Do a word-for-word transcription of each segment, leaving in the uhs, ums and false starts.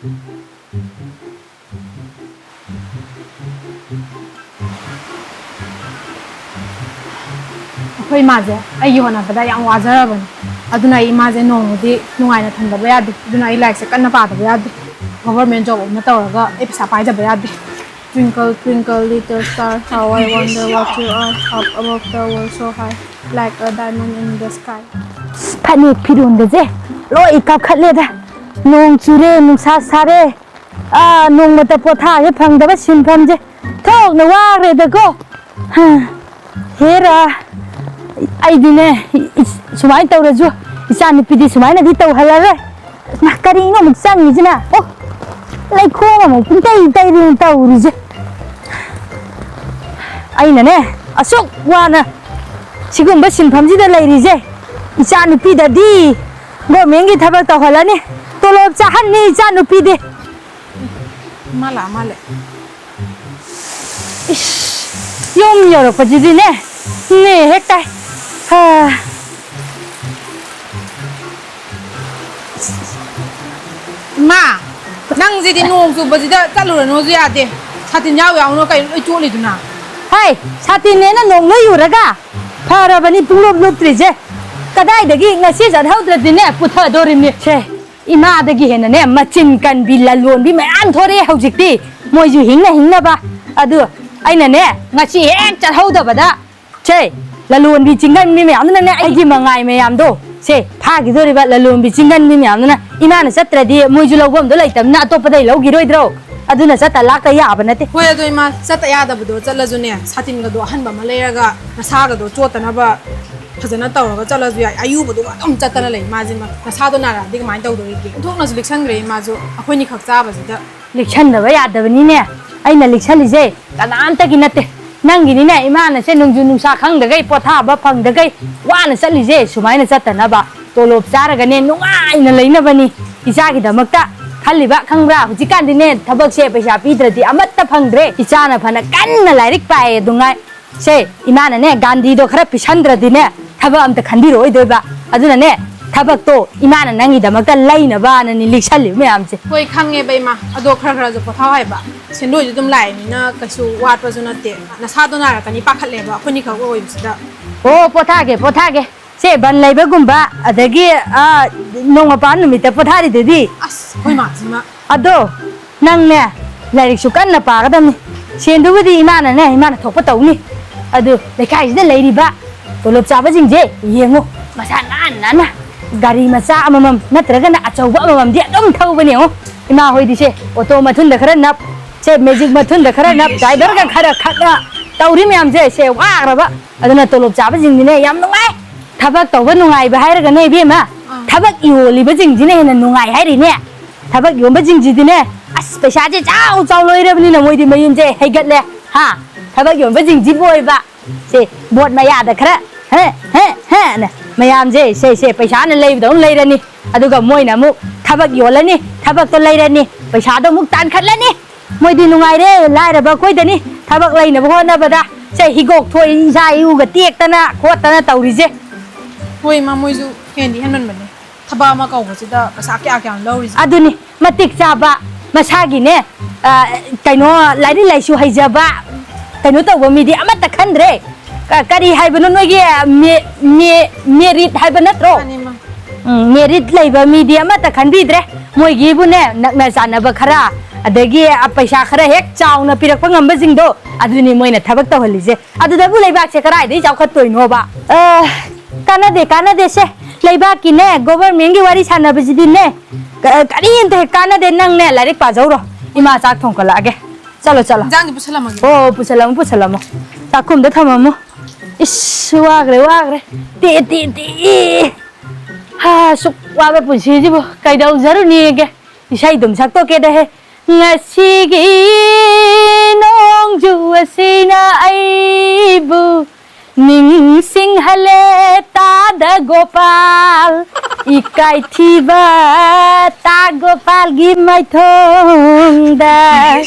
ꯑꯩꯈꯣꯏ ꯏꯃꯥꯁꯦ ꯑꯩꯒꯤ ꯍꯣꯠꯅꯕꯗ ꯌꯥꯝ ꯋꯥꯖꯔꯕꯅꯤ꯫ ꯑꯗꯨꯅ ꯑꯩ ꯏꯃꯥꯁꯦ ꯅꯣꯡꯃꯗꯤ ꯅꯨꯡꯉꯥꯏꯅ ꯊꯝꯗꯕ ꯌꯥꯗꯦ꯫ ꯑꯗꯨꯅ ꯑꯩ ꯂꯥꯏꯔꯤꯛꯁꯦ ꯀꯟꯅ ꯄꯥꯗꯕ ꯌꯥꯗꯦ꯫ ꯒꯣꯚꯔꯃꯦꯟ ꯖꯣꯕ ꯑꯃ ꯇꯧꯔꯒ ꯑꯩ ꯄꯩꯁꯥ ꯄꯥꯏꯗꯕ ꯌꯥꯗꯦ꯫ Twinkle, twinkle, little star, how I wonder what you are, up above the world so high, like a diamond in the sky. ꯐꯅꯦꯛ ꯐꯤꯔꯣꯟꯒꯁꯦ ꯂꯣꯏ ꯀꯥꯞꯈꯠꯂꯦꯗ꯫ ꯅꯣꯡ ꯆꯨꯔꯦ, ꯅꯨꯡꯁꯥ ꯁꯥꯔꯦ꯫ ꯑꯥ, ꯅꯣꯡꯃꯇ ꯄꯣꯊꯥꯒꯦ ꯐꯪꯗꯕ ꯁꯤꯟꯐꯝꯁꯦ ꯊꯣꯛꯅ ꯋꯥꯈ꯭ꯔꯦꯗꯀꯣ꯫ ꯍꯦꯔꯥ, ꯑꯩꯗꯤꯅꯦ, ꯏꯁ-, ꯁꯨꯃꯥꯏꯅ ꯇꯧꯔꯁꯨ ꯏꯆꯥ ꯅꯨꯄꯤꯗꯤ ꯁꯨꯃꯥꯏꯅꯗꯤ ꯇꯧꯍꯜꯂꯔꯣꯏ꯫ ꯃꯥ, ꯀꯔꯤꯅꯣ ꯑꯃꯨꯛ ꯆꯪꯉꯤꯁꯤꯅ? ꯑꯣ, ꯂꯩꯈꯣꯝ ꯑꯃꯨꯛ ꯄꯨꯡꯇꯩ ꯇꯩꯔꯤ ꯇꯧꯔꯤꯁꯦ꯫ ꯑꯩꯅꯅꯦ, ꯑꯁꯨꯛ ꯋꯥꯅ ꯁꯤꯒꯨꯝꯕ ꯁꯤꯟꯐꯝꯁꯤꯗ ꯂꯩꯔꯤꯁꯦ, ꯏꯆꯥ ꯅꯨꯄꯤꯗꯗꯤ ꯒꯣꯔꯃꯦꯟꯒꯤ ꯊꯕꯛ ꯇꯧꯍꯜꯂꯅꯤ, ꯇꯣꯂꯣꯞ ꯆꯥꯍꯟꯅꯤ ꯏꯆꯥ ꯅꯨꯄꯤꯗꯤ꯫ ꯃꯥ ꯂꯥꯛꯑ ꯃꯥꯜꯂꯦ꯫ ꯏꯁ, ꯌꯨꯝ ꯌꯧꯔꯛꯄꯁꯤꯗꯤꯅꯦ, ꯅꯦ ꯍꯦꯛ ꯇꯥꯏ꯫ ꯍꯥ꯫ ꯏꯃꯥ, ꯅꯪꯁꯤꯗꯤ ꯅꯣꯡ ꯆꯨꯕꯁꯤꯗ ꯆꯠꯂꯨꯔꯅꯨꯁꯨ ꯌꯥꯗꯦ꯫ ꯁꯥꯇꯤꯟ ꯌꯥꯎ ꯌꯥꯎꯅ ꯀꯩꯅꯣ ꯂꯣꯏ ꯆꯣꯠꯂꯤꯗꯨꯅ? ꯍꯩ, ꯁꯥꯇꯤꯟꯅꯦꯅ ꯅꯣꯡ ꯂꯣꯏ ꯌꯨꯔꯒ? ꯐꯔꯕꯅꯤ ꯄꯨꯡꯂꯨꯞ ꯂꯨꯞꯇ꯭ꯔꯤꯁꯦ꯫ ꯀꯗꯥꯏꯗꯒꯤ ꯉꯁꯤ ꯆꯠꯍꯧꯗ꯭ꯔꯗꯤꯅꯦ ꯄꯨꯊꯗꯣꯔꯤꯕꯅꯤ꯫ ꯁꯦ, ꯏꯃꯥꯗꯒꯤ ꯍꯦꯟꯅꯅꯦ ꯃꯆꯤꯟ ꯀꯟꯕꯤ ꯂꯂꯣꯟꯕꯤ ꯃꯌꯥꯝ ꯊꯣꯔꯛꯑꯦ ꯍꯧꯖꯤꯛꯇꯤ꯫ ꯃꯣꯏꯁꯨ ꯍꯤꯡꯅ ꯍꯤꯡꯅꯕ꯫ ꯑꯗꯨ ꯑꯩꯅꯅꯦ ꯉꯁꯤ ꯍꯦꯛ ꯆꯠꯍꯧꯗꯕꯗ, ꯁꯦ, ꯂꯂꯣꯟꯕꯤ ꯆꯤꯡꯒꯟꯕꯤ ꯃꯌꯥꯝꯗꯨꯅꯅꯦ ꯑꯩꯒꯤ ꯃꯉꯥꯏ ꯃꯌꯥꯝꯗꯣ, ꯁꯦ, ꯐꯥꯈꯤꯗꯣꯔꯤꯕ ꯂꯂꯣꯟꯕꯤ ꯆꯤꯡꯒꯟꯕꯤ ꯃꯌꯥꯝꯗꯨꯅ꯫ ꯏꯃꯥꯅ ꯆꯠꯇ꯭ꯔꯗꯤ ꯃꯣꯏꯁꯨ ꯂꯧꯐꯝꯗꯣ ꯂꯩꯇꯕꯅꯤꯅ ꯑꯇꯣꯞꯄꯗꯩ ꯂꯧꯈꯤꯔꯣꯏꯗ꯭ꯔꯣ? ꯑꯗꯨꯅ ꯆꯠꯇ ꯂꯥꯛꯇ ꯌꯥꯕ ꯅꯠꯇꯦ꯫ ꯍꯣꯏ, ꯑꯗꯣ ꯏꯃꯥ, ꯆꯠꯇ ꯌꯥꯗꯕꯗꯣ ꯆꯠꯂꯁꯨꯅꯦ, ꯁꯥꯇꯤꯟꯒꯗꯣ ꯑꯍꯟꯕ ꯑꯃ ꯂꯩꯔꯒ ꯅꯁꯥꯒꯗꯣ ꯆꯣꯠꯇꯅꯕ ꯐꯖꯅ ꯇꯧꯔꯒ ꯆꯠꯂꯁꯨ ꯌꯥꯏ꯫ ꯑꯌꯨꯕꯗꯨꯒ ꯑꯗꯨꯝ ꯆꯠꯇꯅ ꯂꯩ ꯃꯥꯁꯤꯃ꯫ ꯅꯁꯥꯗꯣ ꯅꯥꯔꯛꯑꯗꯤ ꯀꯃꯥꯏꯅ ꯇꯧꯗꯣꯔꯤꯒꯦ? ꯑꯣꯟꯊꯣꯛꯅꯁꯨ ꯂꯤꯛꯁꯟꯈ꯭ꯔꯦ ꯏꯃꯥꯁꯨ, ꯑꯩꯈꯣꯏꯅꯤ ꯈꯛ ꯆꯥꯕꯁꯤꯗ꯫ ꯂꯤꯛꯁꯟꯗꯕ ꯌꯥꯗꯕꯅꯤꯅꯦ ꯑꯩꯅ ꯂꯤꯛꯁꯜꯂꯤꯁꯦ, ꯀꯅꯥꯝꯇꯒꯤ ꯅꯠꯇꯦ꯫ ꯅꯪꯒꯤꯅꯤꯅꯦ ꯏꯃꯥꯅꯁꯦ ꯅꯣꯡꯖꯨ ꯅꯨꯡꯁꯥ ꯈꯪꯗꯈꯩ, ꯄꯣꯊꯥꯕ ꯐꯪꯗꯈꯩ ꯋꯥꯅ ꯆꯠꯂꯤꯁꯦ꯫ ꯁꯨꯃꯥꯏꯅ ꯆꯠꯇꯅꯕ, ꯇꯣꯂꯣꯞ ꯆꯥꯔꯒꯅꯦ ꯅꯨꯡꯉꯥꯏꯅ ꯂꯩꯅꯕꯅꯤ ꯏꯆꯥꯒꯤꯗꯃꯛꯇ ꯈꯜꯂꯤꯕ, ꯈꯪꯕ꯭ꯔꯥ? ꯍꯧꯖꯤꯛꯀꯥꯟꯗꯤꯅꯦ ꯊꯕꯛꯁꯦ ꯄꯩꯁꯥ ꯄꯤꯗ꯭ꯔꯗꯤ ꯑꯃꯠꯇ ꯐꯪꯗ꯭ꯔꯦ꯫ ꯏꯆꯥꯅ ꯐꯅ ꯀꯟꯅ ꯂꯥꯏꯔꯤꯛ ꯄꯥꯏꯌꯦ ꯑꯗꯨꯉꯥꯏ꯫ ꯁꯦ, ꯏꯃꯥꯅꯅꯦ ꯒꯥꯟꯙꯤꯗꯣ ꯈꯔ ꯄꯤꯁꯟꯗ꯭ꯔꯗꯤꯅꯦ ꯊꯕꯛ ꯑꯝꯇ ꯈꯟꯕꯤꯔꯛꯑꯣꯏꯗꯣꯏꯕ꯫ ꯑꯗꯨꯅꯅꯦ, ꯊꯕꯛꯇꯣ ꯏꯃꯥꯅ ꯅꯪꯒꯤꯗꯃꯛꯇ ꯂꯩꯅꯕꯅꯅꯤ ꯂꯤꯛꯁꯜꯂꯤꯕ ꯃꯌꯥꯝꯁꯦ꯫ ꯍꯣꯏ, ꯈꯪꯉꯦꯕ ꯏꯃꯥ꯫ ꯑꯗꯣ ꯈꯔ ꯈꯔꯁꯨ ꯄꯣꯊꯥꯎ ꯍꯥꯏꯕ꯫ ꯁꯦꯟꯗꯣꯏꯁꯨ ꯑꯗꯨꯝ ꯂꯥꯛꯏꯅꯤꯅ ꯀꯩꯁꯨ ꯋꯥꯠꯄꯁꯨ ꯅꯠꯇꯦ꯫ ꯅꯁꯥꯗꯣ ꯅꯥꯔꯛꯀꯅꯤ ꯄꯥꯈꯠꯂꯦꯕ, ꯑꯩꯈꯣꯏꯅꯤꯈꯛ ꯑꯣꯏꯕꯁꯤꯗ꯫ ꯑꯣ, ꯄꯣꯊꯥꯒꯦ, ꯄꯣꯊꯥꯒꯦ꯫ ꯁꯦ, ꯕꯟ ꯂꯩꯕꯒꯨꯝꯕ, ꯑꯗꯒꯤ, ꯑꯥ, ꯅꯣꯡꯃ ꯄꯥꯟ ꯅꯨꯃꯤꯠꯇ ꯄꯣꯊꯥꯔꯤꯗꯨꯗꯤ꯫ ꯑꯁ, ꯑꯩꯈꯣꯏ ꯃꯥꯁꯤꯃ꯫ ꯑꯗꯣ, ꯅꯪꯅꯦ, ꯂꯥꯏꯔꯤꯛꯁꯨ ꯀꯟꯅ ꯄꯥꯒꯗꯕꯅꯤ꯫ ꯁꯦꯟꯗꯨꯕꯨꯗꯤ ꯏꯃꯥꯅꯅꯦ, ꯏꯃꯥꯅ ꯊꯣꯛꯄ ꯇꯧꯅꯤ꯫ ꯑꯗꯨ ꯂꯩꯀꯥꯏꯁꯤꯗ ꯂꯩꯔꯤꯕ ꯇꯣꯂꯣꯞ ꯆꯥꯕꯁꯤꯡꯁꯦ ꯌꯦꯡꯉꯨ, ꯃꯁꯥ ꯅꯥꯟ ꯅꯥꯟꯅ ꯒꯥꯔꯤ ꯃꯆꯥ ꯑꯃꯃꯝ ꯅꯠꯇ꯭ꯔꯒꯅ ꯑꯆꯧꯕ ꯑꯃꯃꯝꯗꯤ ꯑꯗꯨꯝ ꯊꯧꯕꯅꯦ ꯌꯦꯡꯉꯨ꯫ ꯏꯃꯥ ꯍꯣꯏꯗꯤ ꯁꯦ, ꯑꯣꯇꯣ ꯃꯊꯨꯟꯗ ꯈꯔ ꯅꯞ, ꯁꯦ, ꯃꯦꯖꯤꯛ ꯃꯊꯨꯟꯗ ꯈꯔ ꯅꯞ, ꯗ꯭ꯔꯥꯏꯚꯔꯒ ꯈꯔ ꯈꯠꯅ ꯇꯧꯔꯤ ꯃꯌꯥꯝꯁꯦ, ꯁꯦ, ꯋꯥꯈ꯭ꯔꯕ꯫ ꯑꯗꯨꯅ ꯇꯣꯂꯣꯞ ꯆꯥꯕꯁꯤꯡꯗꯤꯅꯦ ꯌꯥꯝ ꯅꯨꯡꯉꯥꯏ꯫ ꯊꯕꯛ ꯇꯧꯕ ꯅꯨꯡꯉꯥꯏꯕ ꯍꯥꯏꯔꯒꯅꯦ ꯏꯕꯦꯝꯃ, ꯊꯕꯛ ꯌꯣꯜꯂꯤꯕꯁꯤꯡꯁꯤꯅ ꯍꯦꯟꯅ ꯅꯨꯡꯉꯥꯏ ꯍꯥꯏꯔꯤꯅꯦ꯫ ꯊꯕꯛ ꯌꯣꯟꯕꯁꯤꯡꯁꯤꯗꯤꯅꯦ, ꯑꯁ, ꯄꯩꯁꯥꯁꯦ ꯆꯥꯎ ꯆꯥꯎ ꯂꯣꯏꯔꯕꯅꯤꯅ ꯃꯣꯏꯗꯤ ꯃꯌꯨꯝꯁꯦ ꯍꯩꯒꯠꯂꯦ꯫ ꯍꯥ? ꯊꯕꯛ ꯌꯣꯟꯕꯁꯤꯡꯁꯤꯕꯨ ꯑꯣꯏꯕ꯫ ꯁꯦ, ꯕꯣꯠ ꯃꯌꯥꯗ ꯈꯔ ꯍꯦ ꯍꯦ ꯍꯦꯅ ꯃꯌꯥꯝꯁꯦ, ꯁꯦ, ꯁꯦ, ꯄꯩꯁꯥꯅ ꯂꯩꯕꯗꯧꯅ ꯂꯩꯔꯅꯤ꯫ ꯑꯗꯨꯒ ꯃꯣꯏꯅ ꯑꯃꯨꯛ ꯊꯕꯛ ꯌꯣꯜꯂꯅꯤ, ꯊꯕꯛꯇꯣ ꯂꯩꯔꯅꯤ, ꯄꯩꯁꯥꯗꯣ ꯑꯃꯨꯛ ꯇꯥꯟꯈꯠꯂꯅꯤ꯫ ꯃꯣꯏꯗꯤ ꯅꯨꯡꯉꯥꯏꯔꯦ, ꯂꯥꯏꯔꯕ ꯑꯩꯈꯣꯏꯗꯅꯤ ꯊꯕꯛ ꯂꯩꯅꯕ ꯍꯣꯠꯅꯕꯗ, ꯁꯦ, ꯍꯤꯒꯣꯛ ꯊꯣꯛꯏ, ꯏꯁꯥ ꯏꯎꯒ ꯇꯦꯛꯇꯅ ꯈꯣꯠꯇꯅ ꯇꯧꯔꯤꯁꯦ꯫ ꯍꯣꯏ ꯏꯃꯥ, ꯃꯣꯏꯁꯨ ꯍꯦꯟꯗꯤ ꯍꯦꯟꯃꯟꯕꯅꯦ꯫ ꯊꯕꯛ ꯑꯃ ꯀꯧꯕꯁꯤꯗ ꯄꯩꯁꯥ ꯀꯌꯥ ꯀꯌꯥꯅꯣ ꯂꯧꯔꯤꯁꯦ? ꯑꯗꯨꯅꯤ, ꯃꯇꯤꯛ ꯆꯥꯕ, ꯃꯁꯥꯒꯤꯅꯦ, ꯑ, ꯀꯩꯅꯣ, ꯂꯥꯏꯔꯤꯛ ꯂꯥꯏꯁꯨ ꯍꯩꯖꯕ, ꯀꯩꯅꯣ ꯇꯧꯕ ꯃꯤꯗꯤ ꯑꯃꯠꯇ ꯈꯟꯗ꯭ꯔꯦ꯫ ꯀ-, ꯀꯔꯤ ꯍꯥꯏꯕꯅꯣ ꯅꯣꯏꯒꯤ ꯃꯦ-, ꯃꯦ-, ꯃꯦꯔꯤꯠ ꯍꯥꯏꯕ ꯅꯠꯇ꯭ꯔꯣ? ꯃꯥꯅꯤ, ꯃꯥ꯫ ꯎꯝ, ꯃꯦꯔꯤꯠ ꯂꯩꯕ ꯃꯤꯗꯤ ꯑꯃꯠꯇ ꯈꯟꯕꯤꯗ꯭ꯔꯦ꯫ ꯃꯣꯏꯒꯤꯕꯨꯅꯦ, ꯅꯛꯅ ꯆꯥꯟꯅꯕ ꯈꯔ, ꯑꯗꯒꯤ, ꯑ, ꯄꯩꯁꯥ ꯈꯔ ꯍꯦꯛ ꯆꯥꯎꯅ ꯄꯤꯔꯛꯄ ꯉꯝꯕꯁꯤꯡꯗꯣ, ꯑꯗꯨꯅꯤ ꯃꯣꯏꯅ ꯊꯕꯛ ꯇꯧꯍꯜꯂꯤꯁꯦ꯫ ꯑꯗꯨꯗꯕꯨ ꯂꯩꯕꯥꯛꯁꯦ ꯀꯗꯥꯏꯗꯒꯤ ꯆꯥꯎꯈꯠꯇꯣꯏꯅꯣꯕ? ꯑ, ꯀꯥꯟꯅꯗꯦ, ꯀꯥꯟꯅꯗꯦ ꯁꯦ꯫ ꯂꯩꯕꯥꯛꯀꯤꯅꯦ, ꯒꯣꯕꯔꯃꯦꯟꯒꯤ ꯋꯥꯔꯤ ꯁꯥꯟꯅꯕꯁꯤꯗꯤꯅꯦ, ꯀ-, ꯀꯔꯤꯝꯇ ꯍꯦꯛ ꯀꯥꯟꯅꯗꯦ꯫ ꯅꯪꯅꯦ, ꯂꯥꯏꯔꯤꯛ ꯄꯥꯖꯧꯔꯣ꯫ ꯏꯃꯥ ꯆꯥꯛ ꯊꯣꯡꯀꯠꯂꯛꯑꯒꯦ꯫ ꯆꯠꯂꯣ, ꯆꯠꯂꯣ꯫ ꯏꯟꯖꯥꯡꯗꯤ ꯄꯨꯁꯜꯂꯝꯃꯒꯦ꯫ ꯑꯣ, ꯄꯨꯁꯜꯂꯝꯃꯣ, ꯄꯨꯁꯜꯂꯝꯃꯣ꯫ ꯆꯥꯛꯈꯨꯝꯗ ꯊꯝꯃꯝꯃꯣ꯫ ꯏꯁ, ꯋꯥꯈ꯭ꯔꯦ, ꯋꯥꯈ꯭ꯔꯦ꯫ ꯇꯦ, ꯇꯦ, ꯇꯦ꯫ ꯍꯥ, ꯁꯨꯛ ꯋꯥꯕ ꯄꯨꯟꯁꯤꯁꯤꯕꯨ ꯀꯩꯗꯧꯖꯔꯨꯅꯤꯒꯦ? ꯏꯁꯩꯗꯨꯝ ꯁꯛꯇꯣꯛꯀꯦꯗꯍꯦ꯫ ꯉꯁꯤꯒꯤ ꯅꯣꯡꯖꯨ ꯑꯁꯤꯅ ꯑꯩꯕꯨ ꯅꯤꯡꯁꯤꯡꯍꯜꯂꯦ ꯇꯥꯗ ꯒꯣꯄꯥꯜ, ꯏꯀꯥꯏꯊꯤꯕ ꯇꯥ ꯒꯣꯄꯥꯜꯒꯤ ꯃꯥꯏꯊꯣꯡꯗ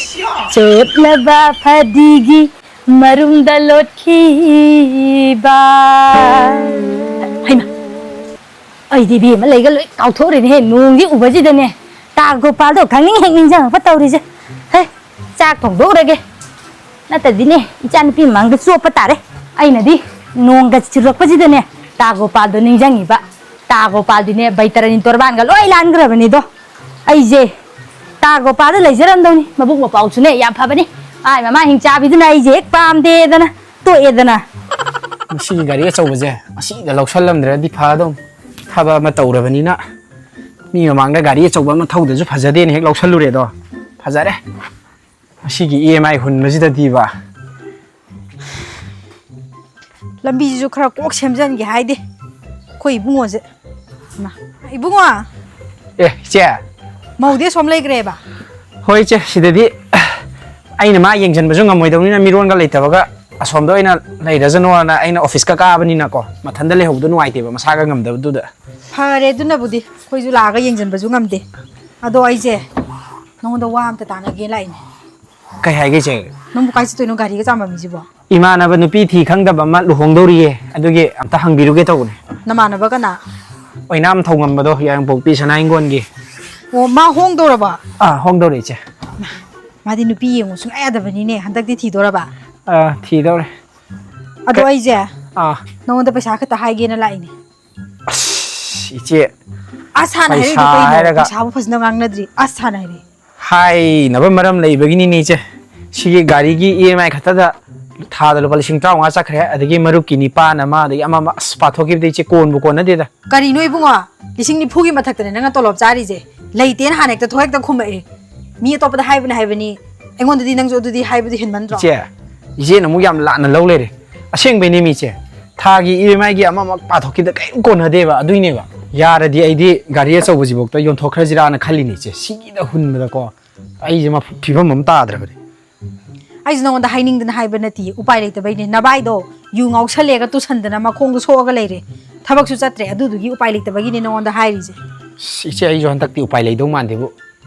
ꯆꯣꯠꯂꯕ ꯐꯗꯤꯒꯤ ꯃꯔꯨꯝꯗ ꯂꯣꯠꯈꯤꯕ꯫ ꯍꯩꯃꯥ! ꯑꯩꯗꯤ ꯏꯕꯦꯝꯃ ꯂꯩꯒ ꯂꯣꯏ ꯀꯥꯎꯊꯣꯛꯎꯔꯦꯅꯦꯍꯦ, ꯅꯣꯡꯁꯤ ꯎꯕꯁꯤꯗꯅꯦ꯫ ꯇꯥ ꯒꯣꯄꯥꯜꯗꯣ ꯈꯪꯅꯤꯡ ꯍꯦꯛ ꯅꯤꯡꯁꯤꯡꯉꯛꯄ ꯇꯧꯔꯤꯁꯦ꯫ ꯍꯦ, ꯆꯥꯛ ꯊꯣꯡꯗꯣꯛꯎꯔꯒꯦ꯫ ꯅꯠꯇꯗꯤꯅꯦ, ꯏꯆꯥꯅꯨꯄꯤ ꯃꯃꯥꯡꯗ ꯆꯣꯞꯄ ꯇꯥꯔꯦ꯫ ꯑꯩꯅꯗꯤ ꯅꯣꯡꯒ ꯆꯨꯔꯛꯄꯁꯤꯗꯅꯦ, ꯇꯥ ꯒꯣꯄꯥꯜꯗꯣ ꯅꯤꯡꯁꯤꯡꯉꯤꯕ꯫ ꯇꯥ ꯒꯣꯄꯥꯜꯗꯤꯅꯦ, ꯕꯩꯇꯔꯅꯤ ꯇꯣꯔꯕꯥꯟꯒ ꯂꯣꯏ ꯂꯥꯟꯈ꯭ꯔꯕꯅꯤꯗꯣ꯫ ꯑꯩꯁꯦ ꯇꯥ ꯒꯣꯄꯥꯜꯗ ꯂꯩꯖꯔꯝꯗꯧꯅꯤ꯫ ꯃꯕꯨꯛ ꯃꯄꯥꯎꯁꯨꯅꯦ ꯌꯥꯝ ꯐꯕꯅꯤ꯫ ꯃꯥꯏ ꯃꯃꯥ ꯍꯤꯡꯆꯥꯕꯤꯗꯨꯅ ꯑꯩꯁꯦ ꯍꯦꯛ ꯄꯥꯝꯗꯦꯗꯅ ꯇꯣꯛꯑꯦꯗꯅ꯫ ꯃꯁꯤꯒꯤ ꯒꯥꯔꯤ ꯑꯆꯧꯕꯁꯦ ꯑꯁꯤꯗ ꯂꯧꯁꯜꯂꯝꯗ꯭ꯔꯗꯤ ꯐꯗꯧꯅꯤ꯫ ꯊꯕꯛ ꯑꯃ ꯇꯧꯔꯕꯅꯤꯅ ꯃꯤ ꯃꯃꯥꯡꯗ ꯒꯥꯔꯤ ꯑꯆꯧꯕ ꯑꯃ ꯊꯧꯗꯁꯨ ꯐꯖꯗꯦꯅ ꯍꯦꯛ ꯂꯧꯁꯜꯂꯨꯔꯦꯗꯣ꯫ ꯐꯖꯔꯦ꯫ ꯃꯁꯤꯒꯤ ꯏ ꯑꯦꯝ ꯑꯥꯏ ꯍꯨꯟꯕꯁꯤꯗꯗꯤꯕ꯫ ꯂꯝꯕꯤꯁꯤꯁꯨ ꯈꯔ ꯀꯣꯛ ꯁꯦꯝꯖꯤꯟꯒꯦ ꯍꯥꯏꯗꯦ ꯑꯩꯈꯣꯏ ꯏꯕꯨꯡꯉꯣꯁꯦ꯫ ꯏꯃꯥ, ꯏꯕꯨꯡꯉꯣ! ꯑꯦ, ꯏꯆꯦ! ꯃꯧꯗꯤ ꯑꯁꯣꯝ ꯂꯩꯈ꯭ꯔꯦꯕ? ꯍꯣꯏ, ꯏꯆꯦ, ꯁꯤꯗꯗꯤ ꯑꯩꯅ ꯃꯥ ꯌꯦꯡꯁꯤꯟꯕꯁꯨ ꯉꯝꯃꯣꯏꯗꯧꯅꯤꯅ, ꯃꯤꯔꯣꯟꯒ ꯂꯩꯇꯕꯒ ꯑꯁꯣꯝꯗ ꯑꯣꯏꯅ ꯂꯩꯔꯖꯅꯣꯅ ꯑꯩꯅ ꯑꯣꯐꯤꯁꯀ ꯀꯥꯕꯅꯤꯅꯀꯣ, ꯃꯊꯟꯇ ꯂꯩꯍꯧꯕꯗꯣ ꯅꯨꯡꯉꯥꯏꯇꯦꯕ, ꯃꯁꯥꯒ ꯉꯝꯗꯕꯗꯨꯗ꯫ ꯐꯔꯦ, ꯑꯗꯨꯅꯕꯨꯗꯤ ꯑꯩꯈꯣꯏꯁꯨ ꯂꯥꯛꯑꯒ ꯌꯦꯡꯁꯤꯟꯕꯁꯨ ꯉꯝꯗꯦ꯫ ꯑꯗꯣ ꯑꯩꯁꯦ ꯅꯉꯣꯟꯗ ꯋꯥ ꯑꯝꯇ ꯇꯥꯟꯅꯒꯦ ꯂꯥꯛꯏꯅꯦ꯫ ꯀꯩ ꯍꯥꯏꯒꯦ, ꯏꯆꯦ? ꯅꯪꯕꯨ ꯀꯥꯏ ꯆꯠꯇꯣꯏꯅꯣ ꯒꯥꯔꯤꯒ ꯆꯥꯝꯕ ꯃꯤꯁꯤꯕꯣ? ꯏꯃꯥꯟꯅꯕ ꯅꯨꯄꯤ ꯊꯤ ꯈꯪꯗꯕ ꯑꯃ ꯂꯨꯍꯣꯡꯗꯧꯔꯤꯌꯦ, ꯑꯗꯨꯒꯤ ꯑꯝꯇ ꯍꯪꯕꯤꯔꯨꯒꯦ ꯇꯧꯕꯅꯦ꯫ ꯅꯃꯥꯟꯅꯕ ꯀꯅꯥ? ꯑꯣꯏꯅꯥꯝ ꯊꯧꯉꯝꯕꯗꯣ, ꯌꯥꯏꯔꯤꯄꯣꯛꯄꯤ ꯁꯅꯥ ꯍꯤꯡꯒꯣꯜꯒꯤ꯫ ꯑꯣ, ꯃꯥ ꯍꯣꯡꯗꯧꯔꯕ? ꯑꯥ, ꯍꯣꯡꯗꯧꯔꯦ, ꯏꯆꯦ꯫ ꯃꯥꯗꯤ ꯅꯨꯄꯤ ꯌꯦꯡꯉꯨ ꯁꯨꯡꯌꯥ ꯌꯥꯗꯕꯅꯤꯅꯦ, ꯍꯟꯗꯛꯇꯤ ꯊꯤꯗꯣꯔꯕ? ꯑꯥ, ꯊꯤꯗꯧꯔꯦ꯫ ꯑꯗꯣ ꯀ-, ꯑꯩꯁꯦ ꯑꯥ꯫ ꯅꯉꯣꯟꯗ ꯄꯩꯁꯥ ꯈꯤꯇ ꯍꯥꯏꯒꯦꯅ ꯂꯥꯛꯏꯅꯦ꯫ ꯑꯁ, ꯏꯆꯦ, ꯑꯁ ꯍꯥꯟꯅ ꯄꯩꯁꯥ ꯍꯥꯏꯔꯛꯏꯗꯣ ꯀꯩꯅꯣ? ꯍꯥꯏꯔꯒ ꯄꯩꯁꯥꯕꯨ ꯐꯖꯅ ꯉꯥꯡꯅꯗ꯭ꯔꯤ꯫ ꯑꯁ ꯍꯥꯟꯅ ꯍꯥꯏꯔꯛꯏ꯫ ꯍꯥꯏꯅꯕ ꯃꯔꯝ ꯂꯩꯕꯒꯤꯅꯤꯅꯦ, ꯏꯆꯦ꯫ ꯁꯤꯒꯤ ꯒꯥꯔꯤꯒꯤ ꯏ ꯑꯦꯝ ꯑꯥꯏ ꯈꯛꯇꯗ ꯊꯥꯗ ꯂꯨꯄꯥ ꯂꯤꯁꯤꯡ ꯇꯔꯥꯃꯉꯥ ꯆꯠꯈ꯭ꯔꯦ, ꯑꯗꯒꯤ ꯃꯔꯨꯞꯀꯤ ꯅꯤꯄꯥꯟ ꯑꯃ, ꯑꯗꯒꯤ ꯑꯃ ꯑꯃ, ꯑꯁ, ꯄꯥꯊꯣꯛꯈꯤꯕꯗ, ꯏꯆꯦ, ꯀꯣꯟꯕꯨ ꯀꯣꯟꯅꯗꯦꯗ꯫ ꯀꯔꯤꯅꯣ ꯏꯕꯨꯡꯉꯣ? ꯂꯤꯁꯤꯡ ꯅꯤꯐꯨꯒꯤ ꯃꯊꯛꯇꯅꯦ ꯅꯪꯅ ꯇꯣꯂꯣꯞ ꯆꯥꯔꯤꯁꯦ꯫ ꯂꯩꯇꯦꯅ ꯍꯥꯟꯅ ꯍꯦꯛꯇ ꯊꯣꯛ ꯍꯦꯛꯇ ꯈꯨꯝꯃꯛꯑꯦ꯫ ꯃꯤ ꯑꯇꯣꯞꯄꯗ ꯍꯥꯏꯕꯅ ꯍꯥꯏꯕꯅꯤ, ꯑꯩꯉꯣꯟꯗꯗꯤ ꯅꯪꯁꯨ ꯑꯗꯨꯗꯤ ꯍꯥꯏꯕꯗꯤ ꯍꯦꯟꯃꯟꯗ꯭ꯔꯣ? ꯏꯆꯦ, ꯏꯆꯦꯅ ꯑꯃꯨꯛ ꯌꯥꯝ ꯂꯥꯟꯅ ꯂꯧ ꯂꯩꯔꯦ꯫ ꯑꯁꯦꯡꯕꯩꯅꯦ ꯃꯤ ꯏꯆꯦ, ꯊꯥꯒꯤ ꯏ ꯑꯦꯝ ꯑꯥꯏꯒꯤ ꯑꯃꯃꯛ ꯄꯥꯊꯣꯛꯈꯤꯕꯗ ꯀꯔꯤꯝ ꯀꯣꯟꯅꯗꯦꯕ, ꯑꯗꯨꯏꯅꯦꯕ꯫ ꯌꯥꯔꯗꯤ ꯑꯩꯗꯤ ꯒꯥꯔꯤ ꯑꯆꯧꯕꯁꯤꯐꯥꯎꯗ ꯌꯣꯟꯊꯣꯛꯈ꯭ꯔꯁꯤꯔꯥꯅ ꯈꯜꯂꯤꯅꯦ ꯏꯆꯦ, ꯁꯤꯒꯤꯗ ꯍꯨꯟꯕꯗꯀꯣ꯫ ꯑꯩꯁꯦ ꯃꯐ-, ꯐꯤꯕꯝ ꯑꯃ ꯇꯥꯗ꯭ꯔꯕꯅꯦ꯫ ꯑꯩꯁꯨ ꯅꯉꯣꯟꯗ ꯍꯥꯏꯅꯤꯡꯗꯅ ꯍꯥꯏꯕ ꯅꯠꯇꯦ, ꯎꯄꯥꯏ ꯂꯩꯇꯕꯩꯅꯦ꯫ ꯅꯕꯥꯏꯗꯣ ꯌꯨ ꯉꯥꯎꯁꯜꯂꯦꯒ ꯇꯨꯁꯟꯗꯅ ꯃꯈꯣꯡꯗꯣ ꯁꯣꯛꯑꯒ ꯂꯩꯔꯦ, ꯊꯕꯛꯁꯨ ꯆꯠꯇ꯭ꯔꯦ, ꯑꯗꯨꯗꯨꯒꯤ ꯎꯄꯥꯏ ꯂꯩꯇꯕꯒꯤꯅꯦ ꯅꯉꯣꯟꯗ ꯍꯥꯏꯔꯤꯁꯦ꯫ ꯑꯁ, ꯏꯆꯦ, ꯑꯩꯁꯨ ꯍꯟꯗꯛꯇꯤ ꯎꯄꯥꯏ ꯂꯩꯗꯧ ꯃꯥꯟꯗꯦꯕꯨ꯫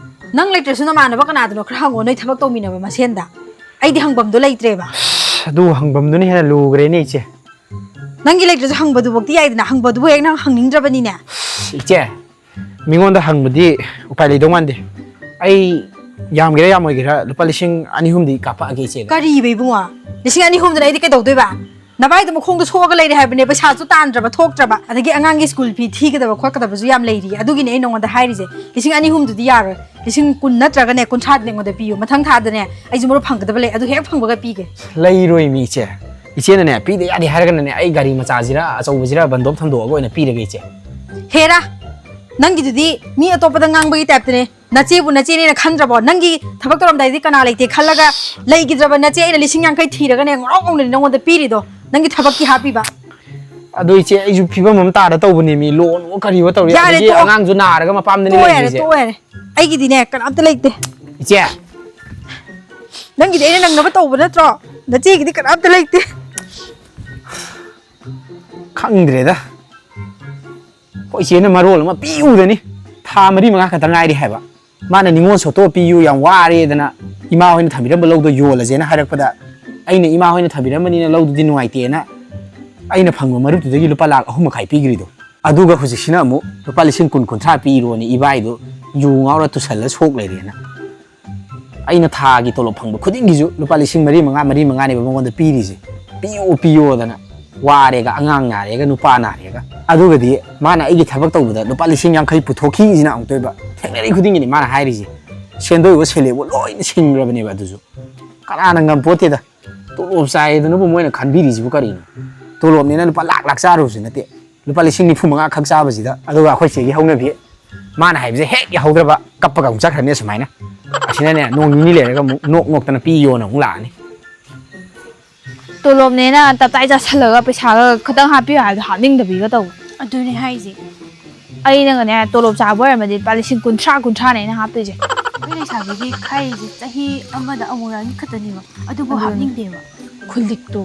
ꯅꯪ ꯂꯩꯇ꯭ꯔꯁꯨ ꯅꯃꯥꯟꯅꯕ ꯀꯅꯥꯗꯅꯣ ꯈꯔ ꯍꯪꯉꯣ, ꯅꯣꯏ ꯊꯕꯛ ꯇꯧꯃꯤꯟꯅꯕ ꯃꯁꯦꯟꯗ꯫ ꯑꯩꯗꯤ ꯍꯪꯐꯝꯗꯣ ꯂꯩꯇ꯭ꯔꯦꯕ꯫ ꯑꯁ, ꯑꯗꯨ ꯍꯪꯐꯝꯗꯨꯅ ꯍꯦꯟꯅ ꯂꯨꯈ꯭ꯔꯦꯅꯦ, ꯏꯆꯦ꯫ ꯅꯪꯒꯤ ꯂꯩꯇ꯭ꯔꯁꯨ ꯍꯪꯕꯗꯨꯐꯧꯗꯤ ꯌꯥꯏꯗꯅ, ꯍꯪꯕꯗꯨꯕꯨ ꯍꯦꯛ ꯅꯪ ꯍꯪꯅꯤꯡꯗ꯭ꯔꯕꯅꯤꯅꯦ꯫ ꯏꯆꯦ, ꯃꯤꯉꯣꯟꯗ ꯍꯪꯕꯗꯤ ꯎꯄꯥꯏ ꯂꯩꯗꯧ ꯃꯥꯟꯗꯦ꯫ ꯑꯩ ꯌꯥꯝꯒꯦꯔꯥ ꯌꯥꯝꯃꯣꯏꯒꯦꯔꯥ ꯂꯨꯄꯥ ꯂꯤꯁꯤꯡ ꯑꯅꯤ ꯑꯍꯨꯝꯗꯤ ꯀꯥꯞꯄꯛꯑꯒꯦ ꯏꯆꯦꯗ꯫ ꯀꯔꯤꯕ ꯏꯕꯨꯡꯉꯣ? ꯂꯤꯁꯤꯡ ꯑꯅꯤ ꯑꯍꯨꯝꯗꯨꯅ ꯑꯩꯗꯤ ꯀꯩꯗꯧꯗꯣꯏꯕ? ꯅꯚꯥꯏꯗꯣ ꯃꯈꯣꯡꯗꯣ ꯁꯣꯛꯑꯒ ꯂꯩꯔꯦ ꯍꯥꯏꯕꯅꯦ, ꯄꯩꯁꯥꯁꯨ ꯇꯥꯟꯗ꯭ꯔꯕ ꯊꯣꯛꯇ꯭ꯔꯕ, ꯑꯗꯒꯤ ꯑꯉꯥꯡꯒꯤ ꯁ꯭ꯀꯨꯜ ꯐꯤ ꯊꯤꯒꯗꯕ ꯈꯣꯠꯀꯗꯕꯁꯨ ꯌꯥꯝ ꯂꯩꯔꯤ꯫ ꯑꯗꯨꯒꯤꯅꯦ ꯑꯩ ꯅꯉꯣꯟꯗ ꯍꯥꯏꯔꯤꯁꯦ, ꯂꯤꯁꯤꯡ ꯑꯅꯤ ꯑꯍꯨꯝꯗꯨꯗꯤ ꯌꯥꯔꯣꯏ꯫ ꯂꯤꯁꯤꯡ ꯀꯨꯟ ꯅꯠꯇ꯭ꯔꯒꯅꯦ ꯀꯨꯟꯊ꯭ꯔꯥꯗꯤ ꯑꯩꯉꯣꯟꯗ ꯄꯤꯌꯨ꯫ ꯃꯊꯪ ꯊꯥꯗꯅꯦ ꯑꯩꯁꯨ ꯃꯔꯨꯞ ꯐꯪꯒꯗꯕ ꯂꯩ, ꯑꯗꯨ ꯍꯦꯛ ꯐꯪꯕꯒ ꯄꯤꯒꯦ꯫ ꯂꯩꯔꯣꯏ ꯃꯤ ꯏꯆꯦ꯫ ꯏꯆꯦꯅꯅꯦ ꯄꯤꯗ ꯌꯥꯗꯦ ꯍꯥꯏꯔꯒꯅꯅꯦ ꯑꯩ ꯒꯥꯔꯤ ꯃꯆꯥꯁꯤꯔ ꯑꯆꯧꯕꯁꯤꯔ ꯕꯟꯗꯣꯞ ꯊꯝꯗꯣꯛꯑꯒ ꯑꯣꯏꯅ ꯄꯤꯔꯒꯦ ꯏꯆꯦ꯫ ꯍꯦꯔꯥ, ꯅꯪꯒꯤꯗꯨꯗꯤ ꯃꯤ ꯑꯇꯣꯞꯄꯗ ꯉꯥꯡꯕꯒꯤ ꯇꯥꯏꯞꯇꯅꯦ꯫ ꯅꯆꯦꯕꯨ ꯅꯆꯦꯅꯦꯅ ꯈꯟꯗ꯭ꯔꯕꯣ? ꯅꯪꯒꯤ ꯊꯕꯛ ꯇꯧꯔꯝꯗꯥꯏꯗꯤ ꯀꯅꯥ ꯂꯩꯇꯦ ꯈꯜꯂꯒ ꯂꯩꯈꯤꯗ꯭ꯔꯕ ꯅꯆꯦ ꯑꯩꯅ ꯂꯤꯁꯤꯡ ꯌꯥꯡꯈꯩ ꯊꯤꯔꯒꯅꯦ ꯉꯧꯔꯧ ꯉꯧꯅꯅꯤ ꯅꯪꯉꯣꯟꯗ ꯄꯤꯔꯤꯗꯣ, ꯅꯪꯒꯤ ꯊꯕꯛꯀꯤ ꯍꯥꯞꯄꯤꯕ꯫ ꯑꯗꯣ ꯏꯆꯦ, ꯑꯩꯁꯨ ꯐꯤꯕꯝ ꯑꯃ ꯇꯥꯔ ꯇꯧꯕꯅꯦ ꯃꯤ, ꯂꯣꯟ ꯀꯔꯤꯑꯣ ꯇꯧꯔꯤ, ꯌꯥꯔꯦ, ꯑꯗꯒꯤ ꯇꯣꯛꯑꯣ꯫ ꯑꯉꯥꯡꯁꯨ ꯅꯥꯔꯒ ꯃꯄꯥꯝꯗꯅꯤ ꯇꯣꯛꯑꯣ ꯌꯥꯔꯦ, ꯂꯩꯔꯤꯁꯦ꯫ ꯇꯣꯛꯑꯣ ꯌꯥꯔꯦ꯫ ꯑꯩꯒꯤꯗꯤꯅꯦ ꯀꯅꯥꯝꯇ ꯂꯩꯇꯦ꯫ ꯏꯆꯦ, ꯅꯪꯒꯤꯗꯤ ꯑꯩꯅ ꯅꯪꯅꯕ ꯇꯧꯕ ꯅꯠꯇ꯭ꯔꯣ? ꯅꯆꯦꯒꯤꯗꯤ ꯀꯅꯥꯝꯇ ꯂꯩꯇꯦ꯫ ꯈꯪꯗ꯭ꯔꯦꯗ꯫ ꯑꯩꯈꯣꯏ ꯏꯆꯦꯅ ꯃꯔꯣꯜ ꯑꯃ ꯄꯤꯎꯗꯅꯤ꯫ ꯊꯥ ꯃꯔꯤ ꯃꯉꯥ ꯈꯛꯇ ꯉꯥꯏꯔꯤ ꯍꯥꯏꯕ꯫ ꯃꯥꯅ ꯅꯤꯉꯣꯜ ꯁꯣꯠꯇꯣ ꯄꯤꯌꯨ, ꯌꯥꯝ ꯋꯥꯔꯦꯗꯅ ꯏꯃꯥ ꯍꯣꯏꯅ ꯊꯝꯕꯤꯔꯝꯕ ꯂꯧꯗꯣ ꯌꯣꯜꯂꯁꯦꯅ ꯍꯥꯏꯔꯛꯄꯗ, ꯑꯩꯅ ꯏꯃꯥ ꯍꯣꯏꯅ ꯊꯝꯕꯤꯔꯝꯕꯅꯤꯅ ꯂꯧꯗꯨꯗꯤ ꯅꯨꯡꯉꯥꯏꯇꯦꯅ ꯑꯩꯅ ꯐꯪꯕ ꯃꯔꯨꯞꯇꯨꯗꯒꯤ ꯂꯨꯄꯥ ꯂꯥꯈ ꯑꯍꯨꯝ ꯃꯈꯥꯏ ꯄꯤꯈ꯭ꯔꯤꯗꯣ꯫ ꯑꯗꯨꯒ ꯍꯧꯖꯤꯛꯁꯤꯅ ꯑꯃꯨꯛ ꯂꯨꯄꯥ ꯂꯤꯁꯤꯡ ꯀꯨꯟ ꯀꯨꯟꯊ꯭ꯔꯥ ꯄꯤꯔꯣꯅ ꯏꯕꯥꯏꯗꯣ ꯌꯨ ꯉꯥꯎꯔ ꯇꯨꯁꯜꯂ ꯁꯣꯛ ꯂꯩꯔꯦꯅ꯫ ꯑꯩꯅ ꯊꯥꯒꯤ ꯇꯣꯂꯣꯞ ꯐꯪꯕ ꯈꯨꯗꯤꯡꯒꯤꯁꯨ ꯂꯨꯄꯥ ꯂꯤꯁꯤꯡ ꯃꯔꯤ ꯃꯉꯥ, ꯃꯔꯤ ꯃꯉꯥꯅꯦꯕ ꯃꯉꯣꯟꯗ ꯄꯤꯔꯤꯁꯦ꯫ ꯄꯤꯌꯣ ꯄꯤꯌꯣꯗꯅ ꯋꯥꯔꯦꯒ, ꯑꯉꯥꯡ ꯅꯥꯔꯦꯒ, ꯅꯨꯄꯥ ꯅꯥꯔꯦꯒ꯫ ꯑꯗꯨꯒꯗꯤ ꯃꯥꯅ ꯑꯩꯒꯤ ꯊꯕꯛ ꯇꯧꯕꯗ ꯂꯨꯄꯥ ꯂꯤꯁꯤꯡ ꯌꯥꯡꯈꯩ ꯄꯨꯊꯣꯛꯈꯤꯁꯤꯅ ꯑꯃꯨꯛꯇꯣꯏꯕ꯫ ꯊꯦꯡꯅꯔꯤ ꯈꯨꯗꯤꯡꯒꯤꯅꯤ ꯃꯥꯅ ꯍꯥꯏꯔꯤꯁꯦ꯫ ꯁꯦꯟꯗꯣꯏꯋꯣ ꯁꯦꯂꯦꯞꯋꯣ ꯂꯣꯏꯅ ꯁꯤꯡꯈ꯭ꯔꯕꯅꯦꯕ ꯑꯗꯨꯁꯨ꯫ ꯀꯅꯥꯅ ꯉꯝꯄꯣꯠꯇꯦꯗ꯫ ꯇꯣꯂꯣꯞ ꯆꯥꯏꯗꯅꯕꯨ ꯃꯣꯏꯅ ꯈꯟꯕꯤꯔꯤꯁꯤꯕꯨ ꯀꯔꯤꯅꯣ? ꯇꯣꯂꯣꯞꯅꯦꯅ ꯂꯨꯄꯥ ꯂꯥꯛ ꯂꯥꯛ ꯆꯥꯔꯨꯕꯁꯨ ꯅꯠꯇꯦ꯫ ꯂꯨꯄꯥ ꯂꯤꯁꯤꯡ ꯅꯤꯐꯨ ꯃꯉꯥ ꯈꯛ ꯆꯥꯕꯁꯤꯗ꯫ ꯑꯗꯨꯒ ꯑꯩꯈꯣꯏ ꯆꯦꯒꯤ ꯍꯧꯅꯕꯤ ꯃꯥꯅ ꯍꯥꯏꯕꯁꯦ ꯍꯦꯛ ꯌꯥꯍꯧꯗ꯭ꯔꯕ ꯀꯞꯄꯒ ꯑꯃꯨꯛ ꯆꯠꯈ꯭ꯔꯅꯤ ꯑꯁꯨꯃꯥꯏꯅ꯫ ꯑꯁꯤꯅꯅꯦ ꯅꯣꯡ ꯅꯤꯅꯤ ꯂꯩꯔꯒ ꯑꯃꯨꯛ ꯅꯣꯛ ꯅꯣꯛꯇꯅ ꯄꯤꯌꯣꯅ ꯑꯃꯨꯛ ꯂꯥꯛꯑꯅꯤ꯫ ꯇꯣꯂꯣꯞꯅꯦꯅ ꯇꯞꯇꯥꯏ ꯆꯥꯁꯜꯂꯒ ꯄꯩꯁꯥꯒ ꯈꯛꯇꯪ ꯍꯥꯞꯄꯤꯌꯨ ꯍꯥꯏꯕꯗꯣ ꯍꯥꯞꯅꯤꯡꯗꯕꯤꯒ ꯇꯧꯕ꯫ ꯑꯗꯨꯅꯦ ꯍꯥꯏꯁꯦ꯫ ꯑꯩꯅꯒꯅꯦ ꯇꯣꯂꯣꯞ ꯆꯥꯕ ꯑꯣꯏꯔꯝꯃꯗꯤ ꯂꯨꯄꯥ ꯂꯤꯁꯤꯡ ꯀꯨꯟꯊ꯭ꯔꯥ ꯀꯨꯟꯊ꯭ꯔꯥꯅꯦ ꯑꯩꯅ ꯍꯥꯞꯇꯣꯏꯁꯦ꯫ ꯑꯩꯈꯣꯏ ꯂꯩꯁꯥꯕꯤꯒꯤ ꯈꯥꯏꯔꯤꯁꯦ ꯆꯍꯤ ꯑꯃꯗ ꯑꯃꯨꯔꯛ ꯑꯅꯤ ꯈꯛꯇꯅꯦꯕ, ꯑꯗꯨꯕꯨ ꯑꯗꯨꯅꯦ꯫ ꯍꯥꯞꯅꯤꯡꯗꯦꯕ꯫ ꯈꯨꯜꯂꯤꯛꯇꯣ꯫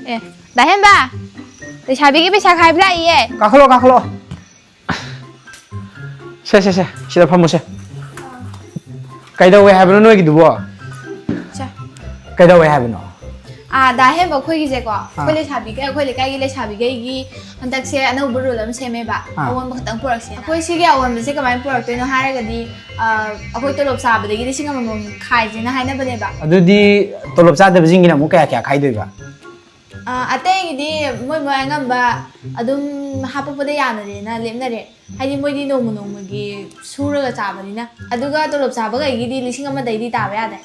ꯑꯦ, ꯗꯥ ꯍꯦꯟꯕ, ꯂꯩꯁꯥꯕꯤꯒꯤ ꯄꯩꯁꯥ ꯈꯥꯏꯕ ꯂꯥꯛꯏꯌꯦ꯫ ꯀꯥꯈꯠꯂꯣ, ꯀꯥꯈꯠꯂꯣ꯫ ꯁꯦ, ꯁꯦ, ꯁꯦ, ꯁꯤꯗ ꯐꯝꯃꯨꯁꯦ꯫ ꯀꯩꯗꯧꯋꯦ ꯍꯥꯏꯕꯅꯣ ꯅꯣꯏꯒꯤꯗꯨꯕꯣ? ꯁꯦ꯫ ꯀꯩꯗꯧꯋꯦ ꯍꯥꯏꯕꯅꯣ? ꯑꯥ, ꯗꯥ ꯍꯦꯝꯕ, ꯑꯩꯈꯣꯏꯒꯤꯁꯦꯀꯣ, ꯑꯩꯈꯣꯏ ꯂꯩꯁꯥꯕꯤꯈꯩ, ꯑꯩꯈꯣꯏ ꯂꯩꯀꯥꯏꯒꯤ ꯂꯩꯁꯥꯕꯤꯈꯩꯒꯤ ꯍꯟꯗꯛꯁꯦ ꯑꯅꯧꯕ ꯔꯨꯜ ꯑꯃ ꯁꯦꯝꯃꯦꯕ꯫ ꯑꯥ꯫ ꯑꯑꯣꯟꯕ ꯈꯛꯇꯪ ꯄꯨꯔꯛꯁꯦꯅ꯫ ꯑꯩꯈꯣꯏ ꯁꯤꯒꯤ ꯑꯑꯣꯟꯕꯁꯦ ꯀꯃꯥꯏꯅ ꯄꯨꯔꯛꯇꯣꯏꯅꯣ ꯍꯥꯏꯔꯒꯗꯤ, ꯑꯥ, ꯑꯩꯈꯣꯏ ꯇꯣꯂꯣꯞ ꯆꯥꯕꯗꯒꯤ ꯂꯤꯁꯤꯡ ꯑꯃꯃꯝ ꯈꯥꯏꯁꯦꯅ ꯍꯥꯏꯅꯕꯅꯦꯕ꯫ ꯑꯗꯨꯗꯤ ꯇꯣꯂꯣꯞ ꯆꯥꯗꯕꯁꯤꯡꯒꯤꯅ ꯑꯃꯨꯛ ꯀꯌꯥ ꯀꯌꯥ ꯈꯥꯏꯗꯣꯏꯕ? ꯑꯥ, ꯑꯇꯩꯒꯤꯗꯤ ꯃꯣꯏ ꯃꯣꯏ ꯑꯉꯝꯕ ꯑꯗꯨꯝ ꯍꯥꯞꯄꯛꯄꯗ ꯌꯥꯅꯔꯦꯅ ꯂꯦꯞꯅꯔꯦ꯫ ꯍꯥꯏꯗꯤ ꯃꯣꯏꯗꯤ ꯅꯣꯡꯃ ꯅꯣꯡꯃꯒꯤ ꯁꯨꯔꯒ ꯆꯥꯕꯅꯤꯅ꯫ ꯑꯗꯨꯒ ꯇꯣꯂꯣꯞ ꯆꯥꯕꯈꯩꯒꯤꯗꯤ ꯂꯤꯁꯤꯡ ꯑꯃꯗꯩꯗꯤ ꯇꯥꯕ ꯌꯥꯗꯦ꯫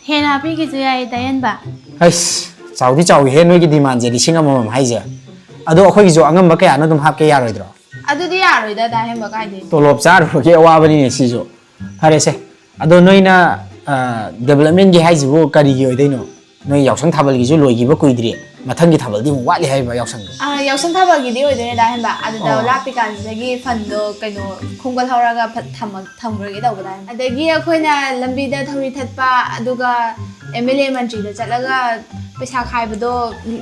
ꯍꯦꯟꯅ ꯍꯥꯞꯄꯤꯒꯦꯁꯨ ꯌꯥꯏ, ꯇꯥꯏꯍꯟꯕ꯫ ꯑꯁ, ꯆꯥꯎꯗꯤ ꯆꯥꯎꯏꯍꯦ ꯅꯣꯏꯒꯤ ꯗꯤꯃꯥꯟꯁꯦ, ꯂꯤꯁꯤꯡ ꯑꯃꯃꯝ ꯍꯥꯏꯁꯦ꯫ ꯑꯗꯣ ꯑꯩꯈꯣꯏꯒꯤꯁꯨ ꯑꯉꯝꯕ ꯀꯌꯥꯅꯣ ꯑꯗꯨꯝ ꯍꯥꯞꯀꯦ, ꯌꯥꯔꯣꯏꯗ꯭ꯔꯣ? ꯑꯗꯨꯗꯤ ꯌꯥꯔꯣꯏꯗ, ꯗꯥ ꯍꯦꯝꯕ, ꯀꯥꯏꯗꯩ? ꯇꯣꯂꯣꯞ ꯆꯥꯔꯨꯕꯒꯤ ꯑꯋꯥꯕꯅꯤꯅꯦ ꯁꯤꯁꯨ꯫ ꯐꯔꯦꯁꯦ, ꯑꯗꯣ ꯅꯣꯏꯅ, ꯑ, ꯗꯦꯕꯂꯞꯃꯦꯟꯒꯤ ꯍꯥꯏꯁꯤꯕꯨ ꯀꯔꯤꯒꯤ ꯑꯣꯏꯗꯣꯏꯅꯣ? ꯅꯣꯏ ꯌꯥꯎꯁꯪ ꯊꯥꯕꯜꯒꯤꯁꯨ ꯂꯣꯏꯈꯤꯕ ꯀꯨꯏꯗ꯭ꯔꯤ, ꯃꯊꯪꯒꯤ ꯊꯥꯕꯜꯗꯤ ꯑꯃꯨꯛ ꯋꯥꯠꯂꯤ ꯍꯥꯏꯔꯤꯕ ꯌꯥꯎꯁꯪ? ꯑ, ꯌꯥꯎꯁꯪ ꯊꯥꯕꯜꯒꯤꯗꯤ ꯑꯣꯏꯗꯣꯏꯅꯦ, ꯗꯥ ꯍꯦꯝꯕ꯫ ꯑꯗꯨꯗ ꯑꯣ꯫ ꯂꯥꯞꯄꯤꯀꯥꯟꯁꯤꯗꯒꯤ ꯐꯟꯗꯣ ꯀꯩꯅꯣ ꯈꯣꯝꯒꯠꯍꯧꯔꯒ ꯐꯠ ꯊꯝꯃ-, ꯊꯝꯈ꯭ꯔꯒꯦ ꯇꯧꯕ, ꯗꯥ ꯍꯦꯝꯕ꯫ ꯑꯗꯒꯤ ꯑꯩꯈꯣꯏꯅ ꯂꯝꯕꯤꯗ ꯊꯧꯔꯤ ꯊꯠꯄ, ꯑꯗꯨꯒ ꯑꯦꯝ ꯑꯦꯜ ꯑꯦ ꯃꯟꯇ꯭ꯔꯤꯗ ꯆꯠꯂꯒ ꯄꯩꯁꯥ ꯈꯥꯏꯕꯗꯣ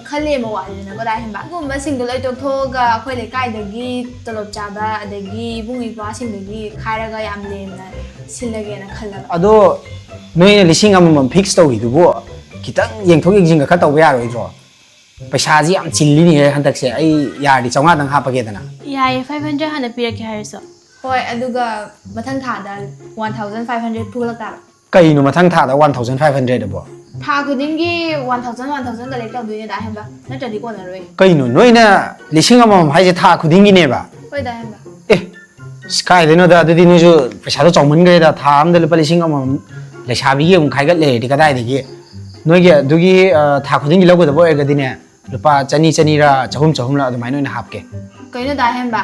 ꯈꯔ ꯂꯦꯝꯕ ꯋꯥꯠꯂꯤꯗꯅꯀꯣ, ꯗꯥ ꯍꯦꯝꯕ꯫ ꯑꯗꯨꯒꯨꯝꯕꯁꯤꯡꯗꯣ ꯂꯣꯏ ꯇꯣꯛꯊꯣꯛꯑꯒ ꯑꯩꯈꯣꯏ ꯂꯩꯀꯥꯏꯗꯒꯤ ꯇꯣꯂꯣꯞ ꯆꯥꯕ ꯑꯗꯒꯤ ꯏꯕꯨꯡ ꯏꯄ꯭ꯋꯥꯁꯤꯡꯗꯒꯤ ꯈꯥꯏꯔꯒ ꯌꯥꯝ ꯂꯦꯝꯅ ꯁꯤꯜꯂꯒꯦꯅ ꯈꯜꯂꯕ꯫ ꯑꯗꯣ ꯅꯣꯏꯅ ꯂꯤꯁꯤꯡ ꯑꯃꯃꯝ ꯐꯤꯛꯁ ꯇꯧꯔꯤꯗꯨꯕꯨ ꯈꯤꯇꯪ ꯌꯦꯡꯊꯣꯛ ꯌꯦꯡꯁꯤꯟꯒ ꯈꯔ ꯇꯧꯕ ꯌꯥꯔꯣꯏꯗ꯭ꯔꯣ? ꯄꯩꯁꯥꯁꯤ ꯌꯥꯝ ꯆꯤꯜꯂꯤꯅꯦꯍꯦ ꯍꯟꯗꯛꯁꯦ꯫ ꯑꯩ ꯌꯥꯔꯗꯤ ꯆꯥꯝꯃꯉꯥꯗꯪ ꯍꯥꯞꯄꯒꯦꯗꯅ꯫ ꯌꯥꯏꯌꯦ, five hundred ꯍꯥꯟꯅ ꯄꯤꯔꯛꯀꯦ ꯍꯥꯏꯔꯁꯨ꯫ ꯍꯣꯏ, ꯑꯗꯨꯒ ꯃꯊꯪ ꯊꯥꯗ one thousand five hundred ꯐꯨꯒꯠꯂꯛ ꯇꯥꯕ꯫ ꯀꯩꯅꯣ ꯃꯊꯪ ꯊꯥꯗ one thousand five hundred ꯑꯕꯣ? ꯊꯥ ꯈꯨꯗꯤꯡꯒꯤ one thousand, one thousand collect ꯇꯧꯗꯣꯏꯅꯦ, ꯗꯥ ꯍꯦꯝꯕ꯫ ꯅꯠꯇ꯭ꯔꯗꯤ ꯀꯣꯟꯅꯔꯣꯏ꯫ ꯀꯩꯅꯣ ꯅꯣꯏꯅ ꯂꯤꯁꯤꯡ ꯑꯃꯃꯝ ꯍꯥꯏꯁꯦ ꯊꯥ ꯈꯨꯗꯤꯡꯒꯤꯅꯦꯕ? ꯍꯣꯏ, ꯗꯥ ꯍꯦꯝꯕ꯫ ꯑꯦ, ꯑꯁ, ꯀꯥꯏꯗꯩꯅꯣꯗ, ꯑꯗꯨꯗꯤ ꯅꯣꯏꯁꯨ ꯄꯩꯁꯥꯗꯣ ꯆꯥꯎꯃꯟꯈ꯭ꯔꯦꯗ, ꯊꯥ ꯑꯝꯗ ꯂꯨꯄꯥ ꯂꯤꯁꯤꯡ ꯑꯃꯃꯝ ꯂꯩꯁꯥꯕꯤꯒꯤ ꯑꯃꯨꯛ ꯈꯥꯏꯒꯠ ꯂꯩꯔꯗꯤ ꯀꯗꯥꯏꯗꯒꯤ? ꯅꯣꯏꯒꯤ ꯑꯗꯨꯒꯤ, ꯑ, ꯊꯥ ꯈꯨꯗꯤꯡꯒꯤ ꯂꯧꯒꯗꯕ ꯑꯣꯏꯔꯒꯗꯤꯅꯦ, ꯂꯨꯄꯥ ꯆꯅꯤ, ꯆꯅꯤꯔ, ꯆꯍꯨꯝ, ꯆꯍꯨꯝꯂ ꯑꯗꯨꯃꯥꯏꯅ ꯑꯣꯏꯅ ꯍꯥꯞꯀꯦ꯫ ꯀꯩꯅꯣ ꯗꯥ ꯍꯦꯝꯕ?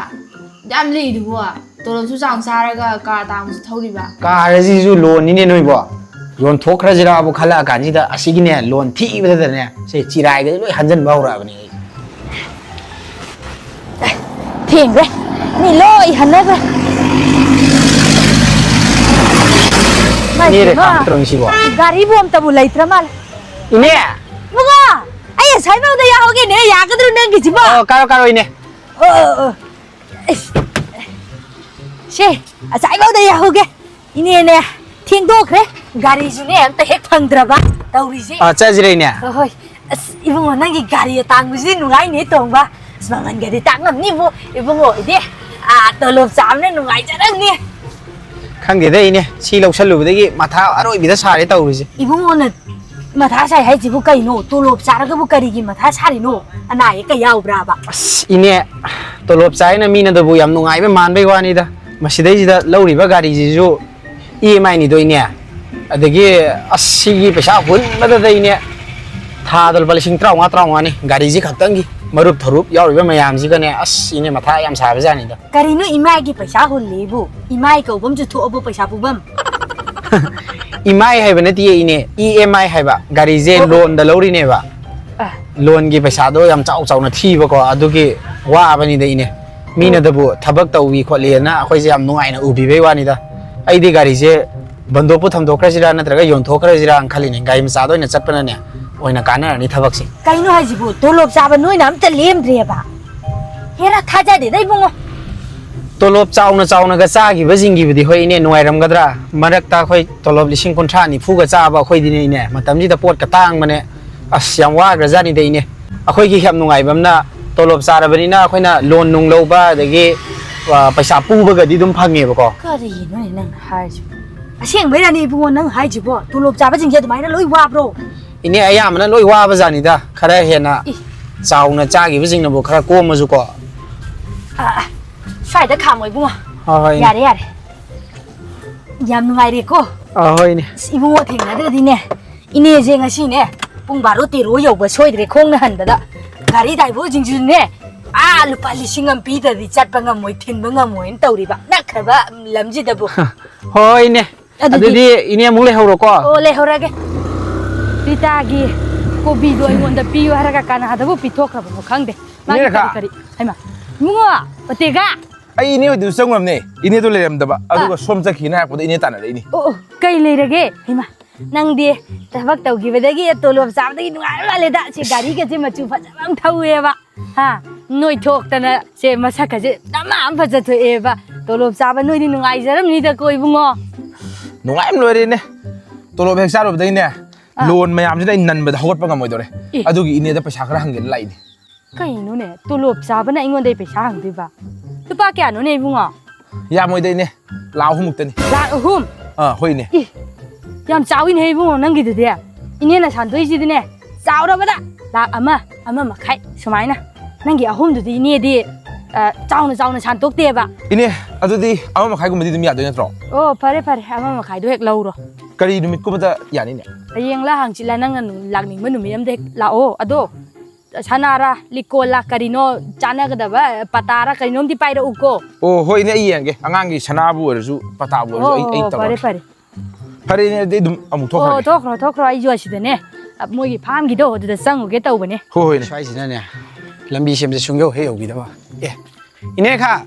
ꯌꯥꯝ ꯂꯤꯛꯏꯗꯨꯕꯣ? ꯇꯣꯂꯣꯞꯁꯨ ꯆꯥꯡ ꯆꯥꯔꯒ ꯀꯥꯔ ꯑꯇꯥꯡꯕꯁꯨ ꯊꯧꯔꯤꯕ? ꯀꯥꯔ ꯑꯁꯤꯁꯨ ꯂꯣꯟꯅꯤꯅꯦ ꯅꯣꯏꯕꯣ꯫ ꯌꯣꯟꯊꯣꯛꯈ꯭ꯔꯁꯤꯔꯥꯕꯨ ꯈꯜꯂꯛꯑ ꯀꯥꯟꯁꯤꯗ ꯑꯁꯤꯒꯤꯅꯦ ꯂꯣꯟ ꯊꯤꯕꯗꯗꯅꯦ ꯁꯤ ꯆꯤꯔꯥꯏꯒꯁꯦ ꯂꯣꯏ ꯍꯟꯖꯟꯕ ꯍꯧꯔꯛꯑꯕꯅꯦ ꯑꯩ꯫ ꯊꯦꯡꯈ꯭ꯔꯦ꯫ ꯃꯤ ꯂꯣꯏ ꯍꯟꯅꯈ꯭ꯔꯦ꯫ ꯏꯃꯥꯏ ꯏꯅꯦ ꯄꯦꯝꯃ꯫ ꯔꯦꯈꯥ ꯅꯠꯇ꯭ꯔꯣ ꯉꯁꯤꯕꯣ? ꯒꯥꯔꯤꯕꯨ ꯑꯝꯇꯕꯨ ꯂꯩꯇ꯭ꯔ ꯃꯥꯜꯂꯦ꯫ ꯏꯅꯦ! ꯏꯕꯨꯡꯉꯣ! ꯑꯩ ꯉꯁꯥꯏꯐꯥꯎꯗ ꯌꯥꯍꯧꯒꯦꯅꯦ, ꯌꯥꯒꯗ꯭ꯔꯣ ꯅꯪꯒꯤꯁꯤꯕꯣ? ꯑꯣ, ꯀꯥꯔꯣ, ꯀꯥꯔꯣ, ꯏꯅꯦ꯫ ꯑꯣ, ꯑꯣ, ꯑꯣ꯫ ꯑꯩꯁ, ꯁꯦ, ꯉꯁꯥꯏꯐꯥꯎꯗ ꯌꯥꯍꯧꯒꯦ꯫ ꯏꯅꯦꯅꯦ, ꯊꯦꯡꯗꯣꯛꯈ꯭ꯔꯦ꯫ ꯒꯥꯔꯤꯁꯨꯅꯦ ꯑꯝꯇ ꯍꯦꯛ ꯐꯪꯗ꯭ꯔꯕ ꯇꯧꯔꯤꯁꯦ꯫ ꯑꯥ, ꯆꯠꯁꯤꯔ ꯏꯅꯦ? ꯍꯣꯏ꯫ ꯑꯁ, ꯏꯕꯨꯡꯉꯣ, ꯅꯪꯒꯤ ꯒꯥꯔꯤ ꯑꯇꯥꯡꯕꯁꯤꯗꯤ ꯅꯨꯡꯉꯥꯏꯅꯦ ꯇꯣꯡꯕ꯫ ꯑꯁ, ꯃꯃꯜꯒꯗꯤ ꯇꯥꯡꯉꯝꯅꯤꯕꯣ꯫ ꯏꯕꯨꯡꯉꯣ, ꯏꯗꯤ, ꯑꯥ, ꯇꯣꯂꯣꯞ ꯆꯥꯕꯅ ꯅꯨꯡꯉꯥꯏꯖꯔꯝꯅꯤ꯫ ꯈꯪꯗꯦꯗ ꯏꯅꯦ, ꯁꯤ ꯂꯧꯁꯜꯂꯨꯕꯗꯒꯤ ꯃꯊꯥ ꯑꯔꯣꯏꯕꯤꯗ ꯁꯥꯔꯦ ꯇꯧꯔꯤꯁꯦ꯫ ꯏꯕꯨꯡꯉꯣꯅ ꯃꯊꯥ ꯁꯥꯏ ꯍꯥꯏꯁꯤꯕꯨ ꯀꯩꯅꯣ? ꯇꯣꯂꯣꯞ ꯆꯥꯔꯒꯕꯨ ꯀꯔꯤꯒꯤ ꯃꯊꯥ ꯁꯥꯔꯤꯅꯣ? ꯑꯅꯥ ꯑꯌꯦꯛꯀ ꯌꯥꯎꯕ꯭ꯔꯥꯕ? ꯑꯁ ꯏꯅꯦ, ꯇꯣꯂꯣꯞ ꯆꯥꯏꯅ ꯃꯤꯅꯗꯕꯨ ꯌꯥꯝ ꯅꯨꯡꯉꯥꯏꯕ ꯃꯥꯟꯕꯩ ꯋꯥꯅꯤꯗ꯫ ꯃꯁꯤꯗꯩꯁꯤꯗ ꯂꯧꯔꯤꯕ ꯒꯥꯔꯤꯁꯤꯁꯨ ꯏ ꯑꯦꯝ ꯑꯥꯏꯅꯤꯗꯣ ꯏꯅꯦ꯫ ꯑꯗꯒꯤ ꯑꯁ ꯁꯤꯒꯤ ꯄꯩꯁꯥ ꯍꯨꯟꯕꯗꯗ ꯏꯅꯦ, ꯊꯥꯗ ꯂꯨꯄꯥ ꯂꯤꯁꯤꯡ ꯇꯔꯥꯃꯉꯥ, ꯇꯔꯥꯃꯉꯥꯅꯤ ꯒꯥꯔꯤꯁꯤ ꯈꯛꯇꯪꯒꯤ꯫ ꯃꯔꯨꯞ ꯊꯔꯨꯞ ꯌꯥꯎꯔꯤꯕ ꯃꯌꯥꯝꯁꯤꯒꯅꯦ, ꯑꯁ ꯏꯅꯦ, ꯃꯊꯥ ꯌꯥꯝ ꯁꯥꯕꯖꯥꯠꯅꯤꯗ꯫ ꯀꯔꯤꯅꯣ ꯏꯃꯥꯒꯤ ꯄꯩꯁꯥ ꯍꯨꯜꯂꯤꯕꯨ? ꯏꯃꯥꯏ ꯀꯧꯕ ꯑꯃꯁꯨ ꯊꯣꯛꯑꯕꯣ ꯄꯩꯁꯥ ꯄꯨꯕꯝ? ꯏꯃꯥꯏ ꯍꯥꯏꯕ ꯅꯠꯇꯦ ꯏꯅꯦ, ꯏ ꯑꯦꯝ ꯑꯥꯏ ꯍꯥꯏꯕ꯫ ꯒꯥꯔꯤꯁꯦ ꯑꯣ, ꯑꯣ꯫ ꯂꯣꯟꯗ ꯂꯧꯔꯤꯅꯦꯕ꯫ ꯑ꯫ ꯂꯣꯟꯒꯤ ꯄꯩꯁꯥꯗꯣ ꯌꯥꯝ ꯆꯥꯎ ꯆꯥꯎꯅ ꯊꯤꯕꯀꯣ, ꯑꯗꯨꯒꯤ ꯋꯥꯕꯅꯤꯗ ꯏꯅꯦ꯫ ꯃꯤꯅꯗꯕꯨ ꯊꯕꯛ ꯇꯧꯏ ꯈꯣꯠꯂꯤꯅ ꯑꯩꯈꯣꯏꯁꯦ ꯌꯥꯝ ꯅꯨꯡꯉꯥꯏꯅ ꯎꯕꯤꯕꯩ ꯋꯥꯅꯤꯗ꯫ ꯑꯩꯗꯤ ꯒꯥꯔꯤꯁꯦ ꯕꯟꯗꯣꯞꯄꯨ ꯊꯝꯗꯣꯛꯈ꯭ꯔꯁꯤꯔꯥ ꯅꯠꯇ꯭ꯔꯒ ꯌꯣꯟꯊꯣꯛꯈ꯭ꯔꯁꯤꯔꯥꯅ ꯈꯜꯂꯤꯅꯦ꯫ ꯒꯥꯔꯤ ꯃꯆꯥꯗ ꯑꯣꯏꯅ ꯆꯠꯄꯅꯅꯦ ꯑꯣꯏꯅ ꯀꯥꯟꯅꯔꯅꯤ ꯊꯕꯛꯁꯦ꯫ ꯀꯩꯅꯣ ꯍꯥꯏꯁꯤꯕꯨ? ꯇꯣꯂꯣꯞ ꯆꯥꯕ ꯅꯣꯏꯅ ꯑꯝꯇ ꯂꯦꯝꯗ꯭ꯔꯦꯕ? ꯍꯦꯔꯥ, ꯊꯥꯖꯗꯦꯗ ꯏꯕꯨꯡꯉꯣ꯫ ꯇꯣꯂꯣꯞ ꯆꯥꯎꯅ ꯆꯥꯎꯅꯒ ꯆꯥꯈꯤꯕꯁꯤꯡꯒꯤꯕꯨꯗꯤ ꯍꯣꯏ ꯏꯅꯦ, ꯅꯨꯡꯉꯥꯏꯔꯝꯒꯗ꯭ꯔꯥ? ꯃꯔꯛꯇ ꯑꯩꯈꯣꯏ ꯇꯣꯂꯣꯞ ꯂꯤꯁꯤꯡ ꯀꯨꯟꯊ꯭ꯔꯥ ꯅꯤꯐꯨꯒ ꯆꯥꯕ ꯑꯩꯈꯣꯏꯗꯤꯅꯦ ꯏꯅꯦ, ꯃꯇꯝꯁꯤꯗ ꯄꯣꯠꯀ ꯇꯥꯡꯕꯅꯦ꯫ ꯑꯁ, ꯌꯥꯝ ꯋꯥꯈ꯭ꯔꯖꯥꯠꯅꯤꯗ ꯏꯅꯦ꯫ ꯑꯩꯈꯣꯏꯒꯤ ꯌꯥꯝ ꯅꯨꯡꯉꯥꯏꯕ ꯑꯃꯅ ꯇꯣꯂꯣꯞ ꯆꯥꯔꯕꯅꯤꯅ ꯑꯩꯈꯣꯏꯅ ꯂꯣꯟ ꯅꯨꯡ ꯂꯧꯕ ꯑꯗꯒꯤ, ꯑ, ꯄꯩꯁꯥ ꯄꯨꯕꯒꯗꯤ ꯑꯗꯨꯝ ꯐꯪꯉꯦꯕꯀꯣ꯫ ꯀꯔꯤꯅꯣꯅꯦ ꯅꯪ ꯍꯥꯏꯔꯤꯁꯤꯕꯣ? ꯑꯁꯦꯡꯕꯩꯔꯅꯦ ꯏꯕꯨꯡꯉꯣ ꯅꯪ ꯍꯥꯏꯁꯤꯕꯣ? ꯇꯣꯂꯣꯞ ꯆꯥꯕꯁꯤꯡꯁꯦ ꯑꯗꯨꯃꯥꯏꯅ ꯂꯣꯏ ꯋꯥꯕ꯭ꯔꯣ? ꯏꯅꯦ, ꯑꯌꯥꯝꯕꯅ ꯂꯣꯏ ꯋꯥꯕ ꯖꯥꯠꯅꯤꯗ꯫ ꯈꯔ ꯍꯦꯟꯅ ꯏ꯫ ꯆꯥꯎꯅ ꯆꯥꯈꯤꯕꯁꯤꯡꯅꯕꯨ ꯈꯔ ꯀꯣꯝꯃꯁꯨꯀꯣ꯫ ꯑ, ꯑ, ꯁ꯭ꯋꯥꯏꯗ ꯈꯥꯝꯃꯣ ꯏꯕꯨꯡꯉꯣ꯫ ꯍꯣꯏ, ꯍꯣꯏ, ꯏꯅꯦ꯫ ꯌꯥꯔꯦ, ꯌꯥꯔꯦ꯫ ꯌꯥꯝ ꯅꯨꯡꯉꯥꯏꯔꯦꯀꯣ꯫ ꯑ, ꯍꯣꯏ, ꯏꯅꯦ꯫ ꯑꯁ, ꯏꯕꯨꯡꯉꯣ ꯊꯦꯡꯅꯗ꯭ꯔꯗꯤꯅꯦ, ꯏꯅꯦꯁꯦ ꯉꯁꯤꯅꯦ ꯄꯨꯡ ꯕꯥꯔꯣ ꯇꯦꯔꯣ ꯌꯧꯕ ꯁꯣꯏꯗ꯭ꯔꯦ ꯈꯣꯡꯅ ꯍꯟꯕꯗ꯫ ꯒꯥꯔꯤ ꯗ꯭ꯔꯥꯏꯚꯔꯁꯤꯡꯁꯤꯅꯅꯦ, ꯑꯥ, ꯂꯨꯄꯥ ꯂꯤꯁꯤꯡ ꯑꯃ ꯄꯤꯗ꯭ꯔꯗꯤ ꯆꯠꯄ ꯉꯝꯃꯣꯏ, ꯊꯤꯟꯕ ꯉꯝꯃꯣꯏꯅ ꯇꯧꯔꯤꯕ ꯅꯛꯈ꯭ꯔꯕ ꯂꯝꯁꯤꯗꯕꯨ꯫ ꯍꯣꯏꯅꯦ꯫ ꯑꯗꯨꯗꯤ ꯑꯗꯨꯗꯤ ꯏꯅꯦ ꯑꯃꯨꯛ ꯂꯩꯍꯧꯔꯣꯀꯣ꯫ ꯑꯣ, ꯂꯩꯍꯧꯔꯒꯦ꯫ ꯔꯤꯇꯥꯒꯤ ꯀꯣꯕꯤꯗꯣ ꯑꯩꯉꯣꯟꯗ ꯄꯤꯌꯨ ꯍꯥꯏꯔꯒ ꯀꯅꯥꯗꯕꯨ ꯄꯤꯊꯣꯛꯈ꯭ꯔꯕꯅꯣ ꯈꯪꯗꯦ꯫ ꯃꯥꯒꯤ ꯏꯅꯦ ꯔꯦꯈꯥ꯫ ꯀꯔꯤ ꯀꯔꯤ? ꯍꯩꯃꯥ, ꯏꯕꯨꯡꯉꯣ, ꯑꯣꯇꯦꯒ꯫ ꯑꯩ ꯏꯅꯦ ꯍꯣꯏꯗꯁꯨ ꯆꯪꯉꯨꯔꯝꯅꯦ, ꯏꯅꯦꯗꯣ ꯂꯩꯔꯝꯗꯕ, ꯑꯗꯨꯒ ꯑꯥ꯫ ꯁꯣꯝ ꯆꯠꯈꯤꯅ ꯍꯥꯏꯔꯛꯄꯗ ꯏꯅꯦ ꯇꯥꯟꯅꯔꯛꯏꯅꯦ꯫ ꯑꯣ, ꯑꯣ, ꯀꯩ ꯂꯩꯔꯒꯦ? ꯍꯩꯃꯥ, ꯅꯪꯗꯤ ꯊꯕꯛ ꯇꯧꯈꯤꯕꯗꯒꯤ ꯇꯣꯂꯣꯞ ꯆꯥꯕꯗꯒꯤ ꯅꯨꯡꯉꯥꯏꯕ ꯃꯥꯜꯂꯦꯗ꯫ ꯁꯤ ꯒꯥꯔꯤꯒꯁꯦ ꯃꯆꯨ ꯐꯖꯕ ꯑꯃ ꯊꯧꯋꯦꯕ꯫ ꯍꯥ, ꯅꯣꯏ ꯊꯣꯛꯇꯅ ꯁꯦ ꯃꯁꯛꯀꯁꯦ ꯗꯃꯥ ꯑꯃ ꯐꯖꯊꯣꯛꯑꯦꯕ꯫ ꯇꯣꯂꯣꯞ ꯆꯥꯕ ꯅꯣꯏꯗꯤ ꯅꯨꯡꯉꯥꯏꯖꯔꯝꯅꯤꯗꯀꯣ ꯏꯕꯨꯡꯉꯣ꯫ ꯅꯨꯡꯉꯥꯏ ꯑꯃ ꯂꯣꯏꯔꯦꯅꯦ꯫ ꯇꯣꯂꯣꯞ ꯍꯦꯛ ꯆꯥꯔꯨꯕꯗꯩꯅꯦ, ꯑꯥ꯫ ꯂꯣꯟ ꯃꯌꯥꯝꯁꯤꯅ ꯑꯩ ꯅꯟꯕꯗ ꯍꯧꯒꯠꯄ ꯉꯝꯃꯣꯏꯗꯧꯔꯦ꯫ ꯑꯦ꯫ ꯑꯗꯨꯒꯤ ꯏꯅꯦꯗ ꯄꯩꯁꯥ ꯈꯔ ꯍꯪꯒꯦꯅ ꯂꯥꯛꯏꯅꯦ꯫ ꯀꯩꯅꯣꯅꯦ, ꯇꯣꯂꯣꯞ ꯆꯥꯕꯅ ꯑꯩꯉꯣꯟꯗꯩ ꯄꯩꯁꯥ ꯍꯪꯗꯣꯏꯕ? ꯂꯨꯄꯥ ꯀꯌꯥꯅꯣꯅꯦ ꯏꯕꯨꯡꯉꯣ? ꯌꯥꯝꯃꯣꯏꯗ ꯏꯅꯦ, ꯂꯥꯛ ꯑꯍꯨꯝ ꯃꯨꯛꯇꯅꯤ꯫ ꯂꯥꯛ ꯑꯍꯨꯝ? ꯑꯥ, ꯍꯣꯏ ꯏꯅꯦ꯫ ꯏ, ꯌꯥꯝ ꯆꯥꯎꯏꯅꯦ ꯏꯕꯨꯡꯉꯣ ꯅꯪꯒꯤꯗꯨꯗꯤ꯫ ꯏꯅꯦꯅ ꯁꯥꯟꯗꯣꯏꯁꯤꯗꯤꯅꯦ, ꯆꯥꯎꯔꯕꯗ ꯂꯥꯛ ꯑꯃ, ꯑꯃ ꯃꯈꯥꯏ ꯁꯨꯃꯥꯏꯅ꯫ ꯅꯪꯒꯤ ꯑꯍꯨꯝꯗꯨꯗꯤ ꯏꯅꯦꯗꯤ, ꯑ, ꯆꯥꯎꯅ ꯆꯥꯎꯅ ꯁꯥꯟꯇꯣꯛꯇꯦꯕ꯫ ꯏꯅꯦ, ꯑꯗꯨꯗꯤ ꯑꯃ ꯃꯈꯥꯏꯒꯨꯝꯕꯗꯤ ꯑꯗꯨꯝ ꯌꯥꯗꯣꯏ ꯅꯠꯇ꯭ꯔꯣ? ꯑꯣ, ꯐꯔꯦ ꯐꯔꯦ, ꯑꯃ ꯃꯈꯥꯏꯗꯣ ꯍꯦꯛ ꯂꯧꯔꯣ꯫ ꯀꯔꯤ ꯅꯨꯃꯤꯠꯀꯨꯝꯕꯗ ꯌꯥꯅꯤꯅꯦ? ꯍꯌꯦꯡꯂ ꯍꯪꯆꯤꯠꯂ ꯅꯪꯅ ꯅꯨ-, ꯂꯥꯛꯅꯤꯡꯕ ꯅꯨꯃꯤꯠ ꯑꯃꯗ ꯍꯦꯛ ꯂꯥꯛꯑꯣ꯫ ꯑꯗꯣ ꯁꯅꯥꯔꯥ, ꯂꯤꯛꯀꯣꯜꯂꯥ, ꯀꯔꯤꯅꯣ ꯆꯥꯟꯅꯒꯗꯕ ꯄꯇꯥꯔꯥ ꯀꯔꯤꯅꯣꯝꯗꯤ ꯄꯥꯏꯔꯛꯎꯀꯣ꯫ ꯑꯣ, ꯍꯣꯏꯅꯦ, ꯑꯩ ꯌꯦꯡꯒꯦ꯫ ꯑꯉꯥꯡꯒꯤ ꯁꯅꯥꯕꯨ ꯑꯣꯏꯔꯁꯨ, ꯄꯇꯥꯕꯨ ꯑꯣꯏꯔꯁꯨ, ꯑꯩ, ꯑꯩ ꯑꯣ, ꯐꯔꯦ, ꯇꯧꯔꯒꯦ꯫ ꯐꯔꯦ꯫ ꯐꯔꯦꯅꯦ, ꯑꯗꯨꯗꯤ ꯑꯗꯨꯝ ꯑꯃꯨꯛ ꯑꯣ, ꯊꯣꯛꯈ꯭ꯔꯒꯦ꯫ ꯊꯣꯛꯈ꯭ꯔꯣ, ꯊꯣꯛꯈ꯭ꯔꯣ, ꯑꯩꯁꯨ ꯑꯁꯤꯗꯅꯦ, ꯑ, ꯃꯣꯏꯒꯤ ꯐꯥꯝꯒꯤꯗꯣ ꯑꯗꯨꯗ ꯆꯪꯉꯨꯒꯦ ꯇꯧꯕꯅꯦ꯫ ꯍꯣꯏ, ꯍꯣꯏꯅꯦ꯫ ꯁ꯭ꯋꯥꯏꯁꯤꯅꯅꯦ, ꯂꯝꯕꯤ ꯁꯦꯝꯕꯁꯦ ꯁꯨꯡꯌꯧ ꯍꯦꯛ ꯌꯧꯕꯤꯗꯕ꯫ ꯑꯦ, ꯏꯅꯦ ꯈꯥ,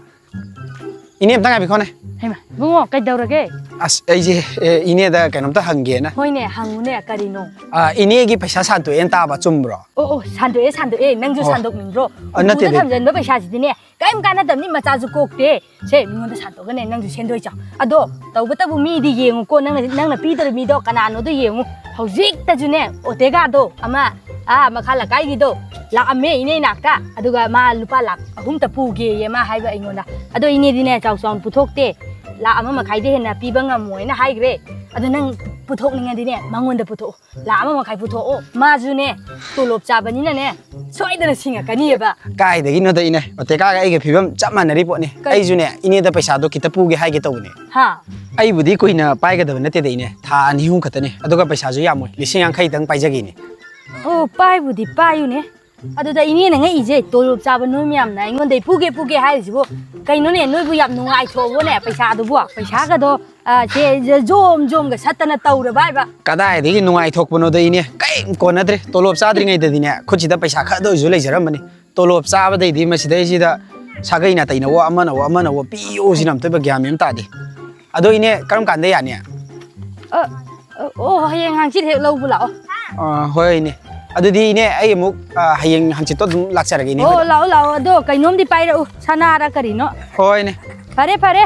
ꯏꯅꯦ ꯑꯝꯇ ꯉꯥꯏꯕꯤꯈꯣꯅꯦ꯫ ꯍꯩꯃꯥ, ꯏꯕꯨꯡꯉꯣ, ꯀꯩꯗꯧꯔꯒꯦ? ꯑꯁ, ꯑꯩꯁꯦ, ꯑꯦ, ꯏꯅꯦꯗ ꯀꯩꯅꯣꯝꯇ ꯍꯪꯒꯦꯅ꯫ ꯍꯣꯏꯅꯦ, ꯍꯪꯉꯨꯅꯦ, ꯀꯔꯤꯅꯣ? ꯑ, ꯏꯅꯦꯒꯤ ꯄꯩꯁꯥ ꯁꯥꯟꯇꯣꯛꯑꯦꯅ ꯇꯥꯕ, ꯆꯨꯝꯕ꯭ꯔꯣ? ꯑꯣ, ꯑꯣ, ꯁꯥꯟꯗꯣꯛꯑꯦ, ꯁꯥꯟꯗꯣꯛꯑꯦ, ꯅꯪꯁꯨ ꯑꯣ꯫ ꯁꯥꯟꯗꯣꯛꯅꯤꯡꯕ꯭ꯔꯣ? ꯑ, ꯅꯠꯇꯦ, ꯎꯄꯨꯗ ꯅꯠꯇꯦ꯫ ꯊꯝꯖꯟꯕ ꯄꯩꯁꯥꯁꯤꯗꯤꯅꯦ, ꯀꯔꯤꯝ ꯀꯥꯟꯅꯗꯕꯅꯤ, ꯃꯆꯥꯁꯨ ꯀꯣꯛꯇꯦ꯫ ꯁꯦ, ꯃꯤꯉꯣꯟꯗ ꯁꯥꯟꯗꯣꯛꯑꯒꯅꯦ, ꯅꯪꯁꯨ ꯁꯦꯟꯗꯣꯏ ꯆꯥꯎ꯫ ꯑꯗꯣ, ꯇꯧꯕꯇꯕꯨ ꯃꯤꯗꯤ ꯌꯦꯡꯉꯨꯀꯣ, ꯅꯪꯅ, ꯅꯪꯅ ꯄꯤꯗꯧꯔꯤꯕ ꯃꯤꯗꯣ ꯀꯅꯥꯅꯣꯗꯣ ꯌꯦꯡꯉꯨ꯫ ꯍꯧꯖꯤꯛꯇꯁꯨꯅꯦ, ꯑꯣꯇꯦꯒꯥꯗꯣ ꯑꯃ, ꯑꯥ, ꯃꯈꯥ ꯂꯩꯀꯥꯏꯒꯤꯗꯣ, ꯂꯥꯛꯑꯝꯃꯦ ꯏꯅꯦ ꯏꯅꯥꯛꯇ꯫ ꯑꯗꯨꯒ ꯃꯥ ꯂꯨꯄꯥ ꯂꯥꯛ ꯑꯍꯨꯝꯇ ꯄꯨꯒꯦꯌꯦ ꯃꯥ ꯍꯥꯏꯕ ꯑꯩꯉꯣꯟꯗ꯫ ꯑꯗꯣ ꯏꯅꯦꯗꯤꯅꯦ, ꯆꯥꯎ ꯆꯥꯎꯅ ꯄꯨꯊꯣꯛꯇꯦ꯫ ꯂꯥꯛ ꯑꯃ ꯃꯈꯥꯏꯗꯩ ꯍꯦꯟꯅ ꯄꯤꯕ ꯉꯝꯃꯣꯏꯅ ꯍꯥꯏꯈ꯭ꯔꯦ꯫ ꯑꯗꯣ ꯅꯪ ꯄꯨꯊꯣꯛꯅꯤꯡꯉꯗꯤꯅꯦ, ꯃꯉꯣꯟꯗ ꯄꯨꯊꯣꯛꯑꯣ꯫ ꯂꯥꯛ ꯑꯃ ꯃꯈꯥꯏ ꯄꯨꯊꯣꯛꯑꯣ꯫ ꯃꯥꯁꯨꯅꯦ, ꯇꯣꯂꯣꯞ ꯆꯥꯕꯅꯤꯅꯅꯦ, ꯁꯣꯏꯗꯅ ꯁꯤꯡꯉꯛꯀꯅꯤꯑꯕ꯫ ꯀꯥꯏꯗꯒꯤꯅꯣꯗ ꯏꯅꯦ, ꯑꯣꯇꯦꯀꯥꯒ ꯑꯩꯒ ꯐꯤꯕꯝ ꯆꯞ ꯃꯥꯟꯅꯔꯤ ꯄꯣꯠꯅꯤ꯫ ꯀꯩ? ꯑꯩꯁꯨꯅꯦ, ꯏꯅꯦꯗ ꯄꯩꯁꯥꯗꯣ ꯈꯤꯇ ꯄꯨꯒꯦ ꯍꯥꯏꯒꯦ ꯇꯧꯕꯅꯦ꯫ ꯍꯥ? ꯑꯩꯕꯨꯗꯤ ꯀꯨꯏꯅ ꯄꯥꯏꯒꯗꯕ ꯅꯠꯇꯦꯗ ꯏꯅꯦ, ꯊꯥ ꯑꯅꯤ ꯑꯍꯨꯝ ꯈꯛꯇꯅꯦ, ꯑꯗꯨꯒ ꯄꯩꯁꯥꯁꯨ ꯌꯥꯝꯃꯣꯏ, ꯂꯤꯁꯤꯡ ꯌꯥꯡꯈꯩꯗꯪ ꯄꯥꯏꯖꯒꯦꯅꯦ꯫ ꯑꯣ, ꯄꯥꯏꯕꯨꯗꯤ ꯄꯥꯏꯌꯨꯅꯦ꯫ ꯑꯗꯨꯗ ꯏꯅꯦꯅ ꯉꯛꯏꯁꯦ, ꯇꯣꯂꯣꯞ ꯆꯥꯕ ꯅꯣꯏ ꯃꯌꯥꯝꯅ ꯑꯩꯉꯣꯟꯗꯩ ꯄꯨꯒꯦ ꯄꯨꯒꯦ ꯍꯥꯏꯔꯤꯁꯤꯕꯨ ꯀꯩꯅꯣꯅꯦ? ꯅꯣꯏꯕꯨ ꯌꯥꯝ ꯅꯨꯡꯉꯥꯏꯊꯣꯛꯑꯕꯣꯅꯦ? ꯄꯩꯁꯥꯗꯨꯕꯨ, ꯄꯩꯁꯥꯒꯗꯣ, ꯑ, ꯁꯦ, ꯖꯣꯝ ꯖꯣꯝꯒ ꯁꯠꯇꯅ ꯇꯧꯔꯕ ꯍꯥꯏꯕ? ꯀꯗꯥꯏꯗꯒꯤ ꯅꯨꯡꯉꯥꯏꯊꯣꯛꯄꯅꯣꯗ ꯏꯅꯦ, ꯀꯔꯤꯝ ꯀꯣꯟꯅꯗ꯭ꯔꯦ꯫ ꯇꯣꯂꯣꯞ ꯆꯥꯗ꯭ꯔꯤꯉꯩꯗꯗꯤꯅꯦ, ꯈꯨꯠꯁꯤꯗ ꯄꯩꯁꯥ ꯈꯔꯗ ꯑꯣꯏꯔꯁꯨ ꯂꯩꯖꯔꯝꯕꯅꯤ꯫ ꯇꯣꯂꯣꯞ ꯆꯥꯕꯗꯩꯗꯤ ꯃꯁꯤꯗꯩꯁꯤꯗ ꯁꯥꯒꯩ ꯅꯥꯇꯩꯅꯋꯣ, ꯑꯃꯅꯋꯣ, ꯑꯃꯅꯋꯣ ꯄꯤꯌꯣ ꯁꯤꯅ ꯑꯝꯇꯣꯏꯕ ꯒ꯭ꯌꯥꯟ ꯃꯦꯟ ꯑꯃ ꯇꯥꯗꯦ꯫ ꯑꯗꯣ ꯏꯅꯦ, ꯀꯔꯝ ꯀꯥꯟꯗ ꯌꯥꯅꯤ? ꯑ, ꯑ, ꯑꯣ, ꯍꯌꯦꯡ ꯍꯪꯆꯤꯠ ꯍꯦꯛ ꯂꯧꯕ ꯂꯥꯛꯑꯣ꯫ ꯑ, ꯍꯣꯏ ꯏꯅꯦ꯫ ꯑꯗꯨꯗꯤ ꯏꯅꯦ, ꯑꯩ ꯑꯃꯨꯛ, ꯑ, ꯍꯌꯦꯡ ꯍꯪꯆꯤꯠꯇꯣ ꯑꯗꯨꯝ ꯂꯥꯛꯆꯔꯒꯦ ꯏꯅꯦ ꯑꯣ, ꯍꯣꯏꯗ꯫ ꯂꯥꯛꯑꯣ, ꯂꯥꯛꯑꯣ꯫ ꯑꯗꯣ ꯀꯩꯅꯣꯝꯗꯤ ꯄꯥꯏꯔꯛꯎ, ꯁꯅꯥꯔ ꯀꯔꯤꯅꯣ꯫ ꯍꯣꯏ ꯏꯅꯦ꯫ ꯐꯔꯦ, ꯐꯔꯦ꯫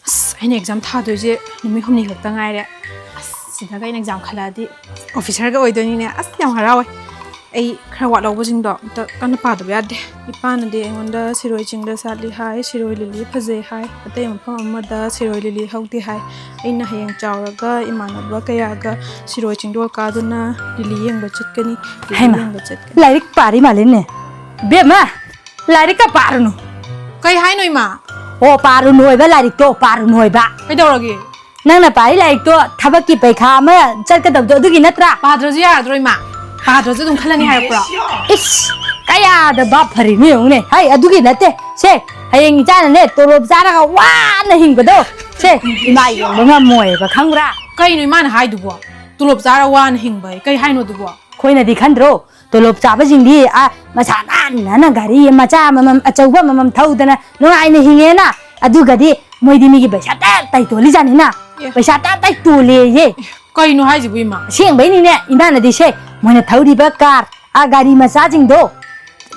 ꯑꯁ, ꯑꯩꯅ ꯑꯦꯛꯖꯥꯝ ꯊꯥꯗꯣꯏꯁꯦ ꯅꯨꯃꯤꯠ ꯍꯨꯝꯅꯤ ꯈꯛꯇ ꯉꯥꯏꯔꯦ꯫ ꯑꯁ, ꯁꯤꯗꯒ ꯑꯩꯅ ꯑꯦꯛꯖꯥꯝ ꯈꯜꯂꯛꯑꯗꯤ ꯑꯣꯐꯤꯁꯔꯒ ꯑꯣꯏꯗꯣꯏꯅꯤꯅꯦ꯫ ꯑꯁ, ꯌꯥꯝ ꯍꯔꯥꯎꯋꯦ꯫ ꯑꯩ ꯈꯔ ꯋꯥꯠꯍꯧꯕꯁꯤꯡꯗꯣ ꯑꯝꯇ ꯀꯟꯅ ꯄꯥꯗꯕ ꯌꯥꯗꯦ꯫ ꯏꯄꯥꯅꯗꯤ ꯑꯩꯉꯣꯟꯗ ꯁꯤꯔꯣꯏ ꯆꯤꯡꯗ ꯁꯥꯠꯂꯤ ꯍꯥꯏ, ꯁꯤꯔꯣꯏ ꯂꯤꯂꯤ ꯐꯖꯩ ꯍꯥꯏ, ꯑꯇꯩ ꯃꯐꯝ ꯑꯃꯗ ꯁꯤꯔꯣꯏ ꯂꯤꯂꯤ ꯍꯧꯗꯦ ꯍꯥꯏ꯫ ꯑꯩꯅ ꯍꯌꯦꯡ ꯆꯥꯎꯔꯒ ꯏꯃꯥꯟꯅꯕ ꯀꯌꯥꯒ ꯁꯤꯔꯣꯏ ꯆꯤꯡꯗꯣꯜ ꯀꯥꯗꯨꯅ ꯂꯤꯂꯤ ꯌꯦꯡꯕ ꯆꯠꯀꯅꯤ, ꯂꯤꯂꯤ ꯍꯩꯃꯥ, ꯌꯦꯡꯕ ꯆꯠꯀꯅꯤ꯫ ꯂꯥꯏꯔꯤꯛ ꯄꯥꯔꯤ ꯃꯥꯜꯂꯤꯅꯦ꯫ ꯕꯦꯝꯃ, ꯂꯥꯏꯔꯤꯛꯀ ꯄꯥꯔꯨꯅꯨ꯫ ꯀꯩ ꯍꯥꯏꯅꯣ, ꯏꯃꯥ? ꯑꯣ, ꯄꯥꯔꯨꯅꯨ ꯍꯥꯏꯕ, ꯂꯥꯏꯔꯤꯛꯇꯣ ꯄꯥꯔꯨꯅꯨ ꯍꯥꯏꯕ꯫ ꯀꯩꯗꯧꯔꯒꯦ? ꯅꯪꯅ ꯄꯥꯔꯤ ꯂꯥꯏꯔꯤꯛꯇꯣ ꯊꯕꯛꯀꯤ ꯄꯩꯈꯥ ꯑꯃ ꯆꯠꯀꯗꯕꯗꯣ ꯑꯗꯨꯒꯤ ꯅꯠꯇ꯭ꯔꯥ? ꯄꯥꯗ꯭ꯔꯁꯨ ꯌꯥꯔꯗ꯭ꯔꯣ, ꯏꯃꯥ? ꯄꯥꯗ꯭ꯔꯁꯨ ꯑꯗꯨꯝ ꯈꯜꯂꯅꯤ ꯍꯥꯏꯔꯛꯄ꯭ꯔꯣ? ꯏꯁ, ꯀꯌꯥꯗ ꯚꯥꯞ ꯐꯔꯤꯅꯣ ꯌꯦꯡꯉꯨꯅꯦ꯫ ꯍꯥꯏ, ꯑꯗꯨꯒꯤ ꯅꯠꯇꯦ꯫ ꯁꯦ, ꯍꯌꯦꯡ ꯏꯆꯥꯅꯅꯦ ꯇꯣꯂꯣꯞ ꯆꯥꯔꯒ ꯋꯥꯅ ꯍꯤꯡꯕꯗꯣ, ꯁꯦ, ꯏꯃꯥ ꯌꯦꯡꯕ ꯉꯝꯃꯣꯏꯕ, ꯈꯪꯕ꯭ꯔꯥ? ꯀꯩꯅꯣ ꯏꯃꯥꯅ ꯍꯥꯏꯗꯨꯕꯣ? ꯇꯣꯂꯣꯞ ꯆꯥꯔ ꯋꯥꯅ ꯍꯤꯡꯕ ꯀꯩ ꯍꯥꯏꯅꯣ ꯑꯗꯨꯕꯣ? ꯑꯩꯈꯣꯏꯅꯗꯤ ꯈꯟꯗ꯭ꯔꯣ? ꯇꯣꯂꯣꯞ ꯆꯥꯕꯁꯤꯡꯗꯤ, ꯑꯥ, ꯃꯁꯥ ꯅꯥꯟ ꯅꯥꯟꯅ ꯒꯥꯔꯤ ꯃꯆꯥ ꯑꯃꯃꯝ, ꯑꯆꯧꯕ ꯑꯃꯃꯝ ꯊꯧꯗꯅ ꯅꯨꯡꯉꯥꯏꯅ ꯍꯤꯡꯉꯦꯅ꯫ ꯑꯗꯨꯒꯗꯤ ꯃꯣꯏꯗꯤ ꯃꯤꯒꯤ ꯄꯩꯁꯥ ꯇꯞ ꯇꯥꯏ ꯇꯣꯜꯂꯤꯖꯥꯠꯅꯤꯅ꯫ ꯑꯦ꯫ ꯄꯩꯁꯥ ꯇꯞ ꯇꯥꯏ ꯇꯣꯜꯂꯦꯌꯦ꯫ ꯀꯩꯅꯣ ꯍꯥꯏꯁꯤꯕꯨ, ꯏꯃꯥ? ꯑꯁꯦꯡꯕꯩꯅꯤꯅꯦ, ꯏꯃꯥꯅꯗꯤ ꯁꯦ, ꯃꯣꯏꯅ ꯊꯧꯔꯤꯕ ꯀꯥꯔ, ꯑꯥ, ꯒꯥꯔꯤ ꯃꯆꯥꯁꯤꯡꯗꯣ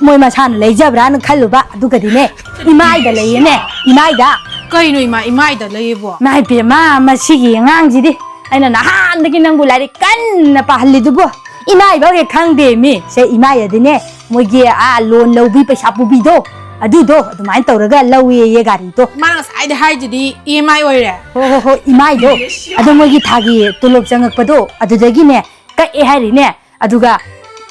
ꯃꯣꯏ ꯃꯁꯥꯅ ꯂꯩꯖꯕ꯭ꯔꯥꯅ ꯈꯜꯂꯨꯕ, ꯑꯗꯨꯒꯗꯤꯅꯦ, ꯏꯃꯥꯏꯗ ꯂꯩꯌꯦꯅꯦ, ꯏꯃꯥꯏꯗ꯫ ꯀꯩꯅꯣ ꯏꯃꯥ, ꯏꯃꯥꯏꯗ ꯂꯩꯌꯦꯕꯣ? ꯏꯃꯥꯏ ꯄꯦꯝꯃ, ꯃꯁꯤꯒꯤ ꯑꯉꯥꯡꯁꯤꯗꯤ ꯑꯩꯅ ꯅꯍꯥꯟꯗꯒꯤ ꯅꯪꯕꯨ ꯂꯥꯏꯔꯤꯛ ꯀꯟꯅ ꯄꯥꯍꯜꯂꯤꯗꯨꯕꯨ꯫ ꯏꯃꯥꯏꯐꯥꯎ ꯍꯦꯛ ꯈꯪꯗꯦ ꯃꯤ꯫ ꯁꯦ, ꯏꯃꯥꯏ ꯑꯗꯤꯅꯦ, ꯃꯣꯏꯒꯤ ꯑꯥ ꯂꯣꯟ ꯂꯧꯕꯤ ꯄꯩꯁꯥ ꯄꯨꯕꯤꯗꯣ, ꯑꯗꯨꯗꯣ ꯑꯗꯨꯃꯥꯏꯅ ꯇꯧꯔꯒ ꯂꯧꯋꯦꯌꯦ ꯒꯥꯔꯤꯗꯣ꯫ ꯃꯥꯅ ꯉꯁꯥꯏꯗ ꯍꯥꯏꯗꯨꯗꯤ ꯏ ꯑꯦꯝ ꯑꯥꯏ ꯑꯣꯏꯔꯦ꯫ ꯍꯣ, ꯍꯣ, ꯍꯣ, ꯏꯃꯥꯏꯗꯣ꯫ ꯑꯗꯣ ꯃꯣꯏꯒꯤ ꯊꯥꯒꯤ ꯇꯣꯂꯣꯞ ꯆꯪꯉꯛꯄꯗꯣ ꯑꯗꯨꯗꯒꯤꯅꯦ ꯀꯛꯑꯦ ꯍꯥꯏꯔꯤꯅꯦ꯫ ꯑꯗꯨꯒ,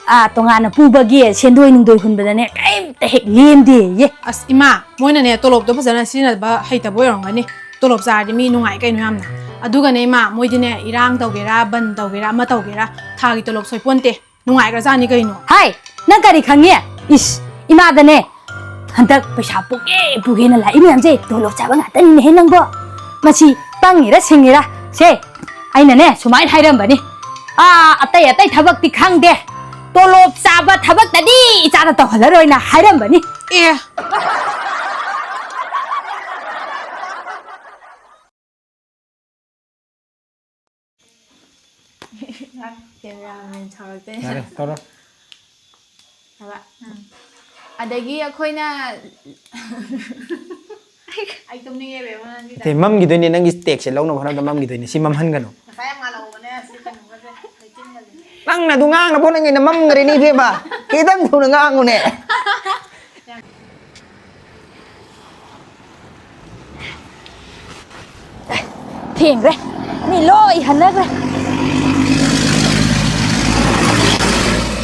ꯑꯥ, ꯇꯣꯉꯥꯟꯅ ꯄꯨꯕꯒꯤ ꯁꯦꯟꯗꯣꯏ ꯅꯨꯡꯗꯣꯏ ꯍꯨꯟꯕꯗꯅꯦ ꯀꯔꯤꯝꯇ ꯍꯦꯛ ꯂꯦꯝꯗꯦꯌꯦ꯫ ꯑꯁ ꯏꯃꯥ, ꯃꯣꯏꯅꯅꯦ ꯇꯣꯂꯣꯞꯇꯣ ꯐꯖꯅ ꯁꯤꯖꯤꯟꯅꯕ ꯍꯩꯇꯕ ꯑꯣꯏꯔꯝꯒꯅꯤ꯫ ꯇꯣꯂꯣꯞ ꯆꯥꯔꯗꯤ ꯃꯤ ꯅꯨꯡꯉꯥꯏ ꯀꯩꯅꯣ ꯌꯥꯝꯅ꯫ ꯑꯗꯨꯒꯅꯦ ꯏꯃꯥ, ꯃꯣꯏꯗꯤꯅꯦ ꯏꯔꯥꯡ ꯇꯧꯒꯦꯔꯥ, ꯕꯟ ꯇꯧꯒꯦꯔꯥ, ꯑꯃ ꯇꯧꯒꯦꯔꯥ, ꯊꯥꯒꯤ ꯇꯣꯂꯣꯞ ꯁꯣꯏꯄꯣꯟꯇꯦ꯫ ꯅꯨꯡꯉꯥꯏꯈ꯭ꯔꯖꯥꯠꯅꯤ ꯀꯩꯅꯣ꯫ ꯍꯥꯏ! ꯅꯪ ꯀꯔꯤ ꯈꯪꯉꯤ? ꯏꯁ! ꯏꯃꯥꯗꯅꯦ ꯍꯟꯗꯛ ꯄꯩꯁꯥ ꯄꯨꯒꯦ ꯄꯨꯒꯦꯅ ꯂꯥꯛꯏ ꯃꯌꯥꯝꯁꯦ ꯇꯣꯂꯣꯞ ꯆꯥꯕ ꯉꯥꯛꯇꯅꯤꯅꯦꯍꯦ ꯅꯪꯕꯣ꯫ ꯃꯁꯤ ꯄꯪꯉꯤꯔ ꯁꯤꯡꯉꯤꯔ? ꯁꯦ, ꯑꯩꯅꯅꯦ ꯁꯨꯃꯥꯏꯅ ꯍꯥꯏꯔꯝꯕꯅꯤ, "ꯑꯥ, ꯑꯇꯩ ꯑꯇꯩ ꯊꯕꯛꯇꯤ ꯈꯪꯗꯦ, ꯇꯣꯂꯣꯞ ꯆꯥꯕ ꯊꯕꯛꯇꯗꯤ ꯏꯆꯥꯅ ꯇꯧꯍꯜꯂꯔꯣꯏꯅ" ꯍꯥꯏꯔꯝꯕꯅꯤ꯫ ꯑꯦ꯫ ꯀꯦꯃꯦꯔꯥꯃꯦꯟ ꯁꯥꯎꯔꯛꯇꯦ꯫ ꯌꯥꯔꯦ, ꯇꯧꯔꯣ꯫ ꯍꯥꯏꯕ꯫ ꯑꯗꯒꯤ ꯑꯩꯈꯣꯏꯅ ꯑꯩ ꯇꯨꯝꯅꯤꯡꯉꯦ ꯕꯦꯝꯃ, ꯅꯪꯒꯤ ꯅꯠꯇꯦ, ꯃꯝꯈꯤꯗꯣꯏꯅꯦ, ꯅꯪꯒꯤ ꯇꯦꯛꯁꯦ ꯂꯧꯅꯕ ꯍꯣꯠꯅꯕꯗ ꯃꯝꯈꯤꯗꯣꯏꯅꯦ꯫ ꯁꯤ ꯃꯝꯍꯟꯒꯅꯨ꯫ ꯉꯁꯥꯏ ꯌꯥꯝ ꯉꯥꯜꯍꯧꯕꯅꯦ, ꯁꯤ ꯀꯩꯅꯣꯒꯁꯦ, ꯂꯩꯆꯤꯟꯒꯁꯦ꯫ ꯅꯪꯅ ꯑꯗꯨ ꯉꯥꯡꯅꯕ ꯍꯣꯠꯅꯉꯩꯗ ꯃꯝꯈ꯭ꯔꯦꯅꯦ ꯏꯕꯦꯝꯃ꯫ ꯈꯤꯇꯪ ꯊꯨꯅ ꯉꯥꯡꯉꯨꯅꯦ꯫ ꯊꯦꯡꯈ꯭ꯔꯦ꯫ ꯃꯤ ꯂꯣꯏ ꯍꯟꯅꯈ꯭ꯔꯦ꯫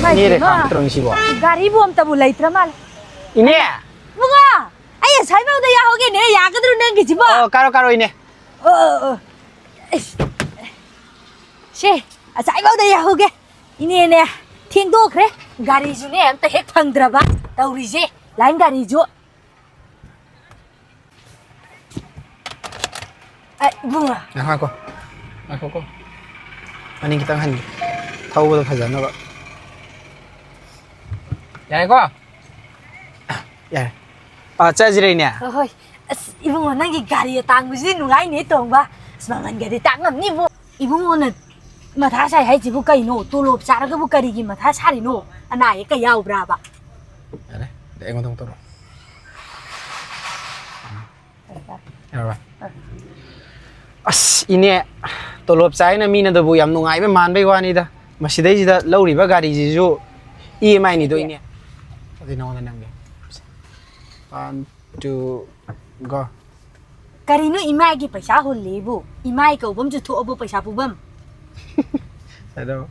ꯃꯥꯏ ꯏꯅꯦ ꯄꯦꯝꯃ꯫ ꯔꯦꯈꯥ ꯅꯠꯇ꯭ꯔꯣ ꯉꯁꯤꯕꯣ? ꯒꯥꯔꯤꯕꯨ ꯑꯝꯇꯕꯨ ꯂꯩꯇ꯭ꯔ ꯃꯥꯜꯂꯦ꯫ ꯏꯅꯦ! ꯏꯕꯨꯡꯉꯣ! ꯑꯩ ꯉꯁꯥꯏꯐꯥꯎꯗ ꯌꯥꯍꯧꯒꯦꯅꯦ꯫ ꯌꯥꯒꯗ꯭ꯔꯣ ꯅꯪꯒꯤꯁꯤꯕꯣ? ꯑꯣ, ꯀꯥꯔꯣ ꯀꯥꯔꯣ ꯏꯅꯦ꯫ ꯑꯣ, ꯑꯣ, ꯑꯣ꯫ ꯑꯩꯁ, ꯁꯦ, ꯉꯁꯥꯏꯐꯥꯎꯗ ꯌꯥꯍꯧꯒꯦ꯫ ꯏꯅꯦꯅꯦ, ꯊꯦꯡꯗꯣꯛꯈ꯭ꯔꯦ꯫ ꯒꯥꯔꯤꯁꯨꯅꯦ ꯑꯝꯇ ꯍꯦꯛ ꯐꯪꯗ꯭ꯔꯕ ꯇꯧꯔꯤꯁꯦ꯫ ꯂꯥꯏꯟ ꯒꯥꯔꯤꯁꯨ꯫ ꯑ, ꯏꯕꯨꯡꯉꯣ꯫ ꯉꯥꯏꯈꯣ, ꯉꯥꯏꯈꯣ꯫ ꯉꯥꯏꯈꯣꯀꯣ꯫ ꯃꯅꯤꯡ ꯈꯤꯇꯪ ꯍꯟꯒꯦ꯫ ꯊꯧꯕꯗꯣ ꯐꯖꯅꯕ꯫ ꯌꯥꯔꯦꯀꯣ? ꯌꯥꯔꯦ꯫ ꯑꯥ, ꯆꯠꯂꯁꯤꯔ ꯏꯅꯦ? ꯍꯣꯏ, ꯍꯣꯏ꯫ ꯑꯁ, ꯏꯕꯨꯡꯉꯣ, ꯅꯪꯒꯤ ꯒꯥꯔꯤ ꯑꯇꯥꯡꯕꯁꯤꯗꯤ ꯅꯨꯡꯉꯥꯏꯅꯦ ꯇꯣꯡꯕ꯫ ꯑꯁ, ꯃꯃꯜꯒꯗꯤ ꯇꯥꯡꯉꯝꯅꯤꯕꯨ꯫ ꯏꯕꯨꯡꯉꯣꯅ ꯃꯊꯥ ꯁꯥꯏ ꯍꯥꯏꯁꯤꯕꯨ ꯀꯩꯅꯣ? ꯇꯣꯂꯣꯞ ꯆꯥꯔꯒꯕꯨ ꯀꯔꯤꯒꯤ ꯃꯊꯥ ꯁꯥꯔꯤꯅꯣ? ꯑꯅꯥ ꯑꯌꯦꯛꯀ ꯌꯥꯎꯕ꯭ꯔꯥꯕ? ꯌꯥꯔꯦ꯫ ꯑꯗꯩ ꯑꯩꯉꯣꯟꯗ ꯑꯃꯨꯛ ꯇꯧꯔꯣ꯫ ꯌꯥꯔꯕ? ꯑꯁ, ꯏꯅꯦ, ꯇꯣꯂꯣꯞ ꯆꯥꯏꯅ ꯃꯤꯅꯗꯕꯨ ꯌꯥꯝ ꯅꯨꯡꯉꯥꯏꯕ ꯃꯥꯟꯕꯩ ꯋꯥꯅꯤꯗ꯫ ꯃꯁꯤꯗꯩꯁꯤꯗ ꯂꯧꯔꯤꯕ ꯒꯥꯔꯤꯁꯤꯁꯨ ꯏ ꯑꯦꯝ ꯑꯥꯏꯅꯤꯗꯣ, ꯏꯅꯦ꯫ ꯑꯗꯨꯗꯤ ꯅꯉꯣꯟꯗ ꯅꯝꯒꯦ꯫ One, two, go. ꯀꯔꯤꯅꯣ ꯏꯃꯥꯒꯤ ꯄꯩꯁꯥ ꯍꯨꯜꯂꯤꯕꯨ? ꯏꯃꯥꯏ ꯀꯧꯕꯝꯁꯨ ꯊꯣꯛꯑꯕꯣ ꯄꯩꯁꯥ ꯄꯨꯕꯝ? ꯁꯥꯏꯗꯧ꯫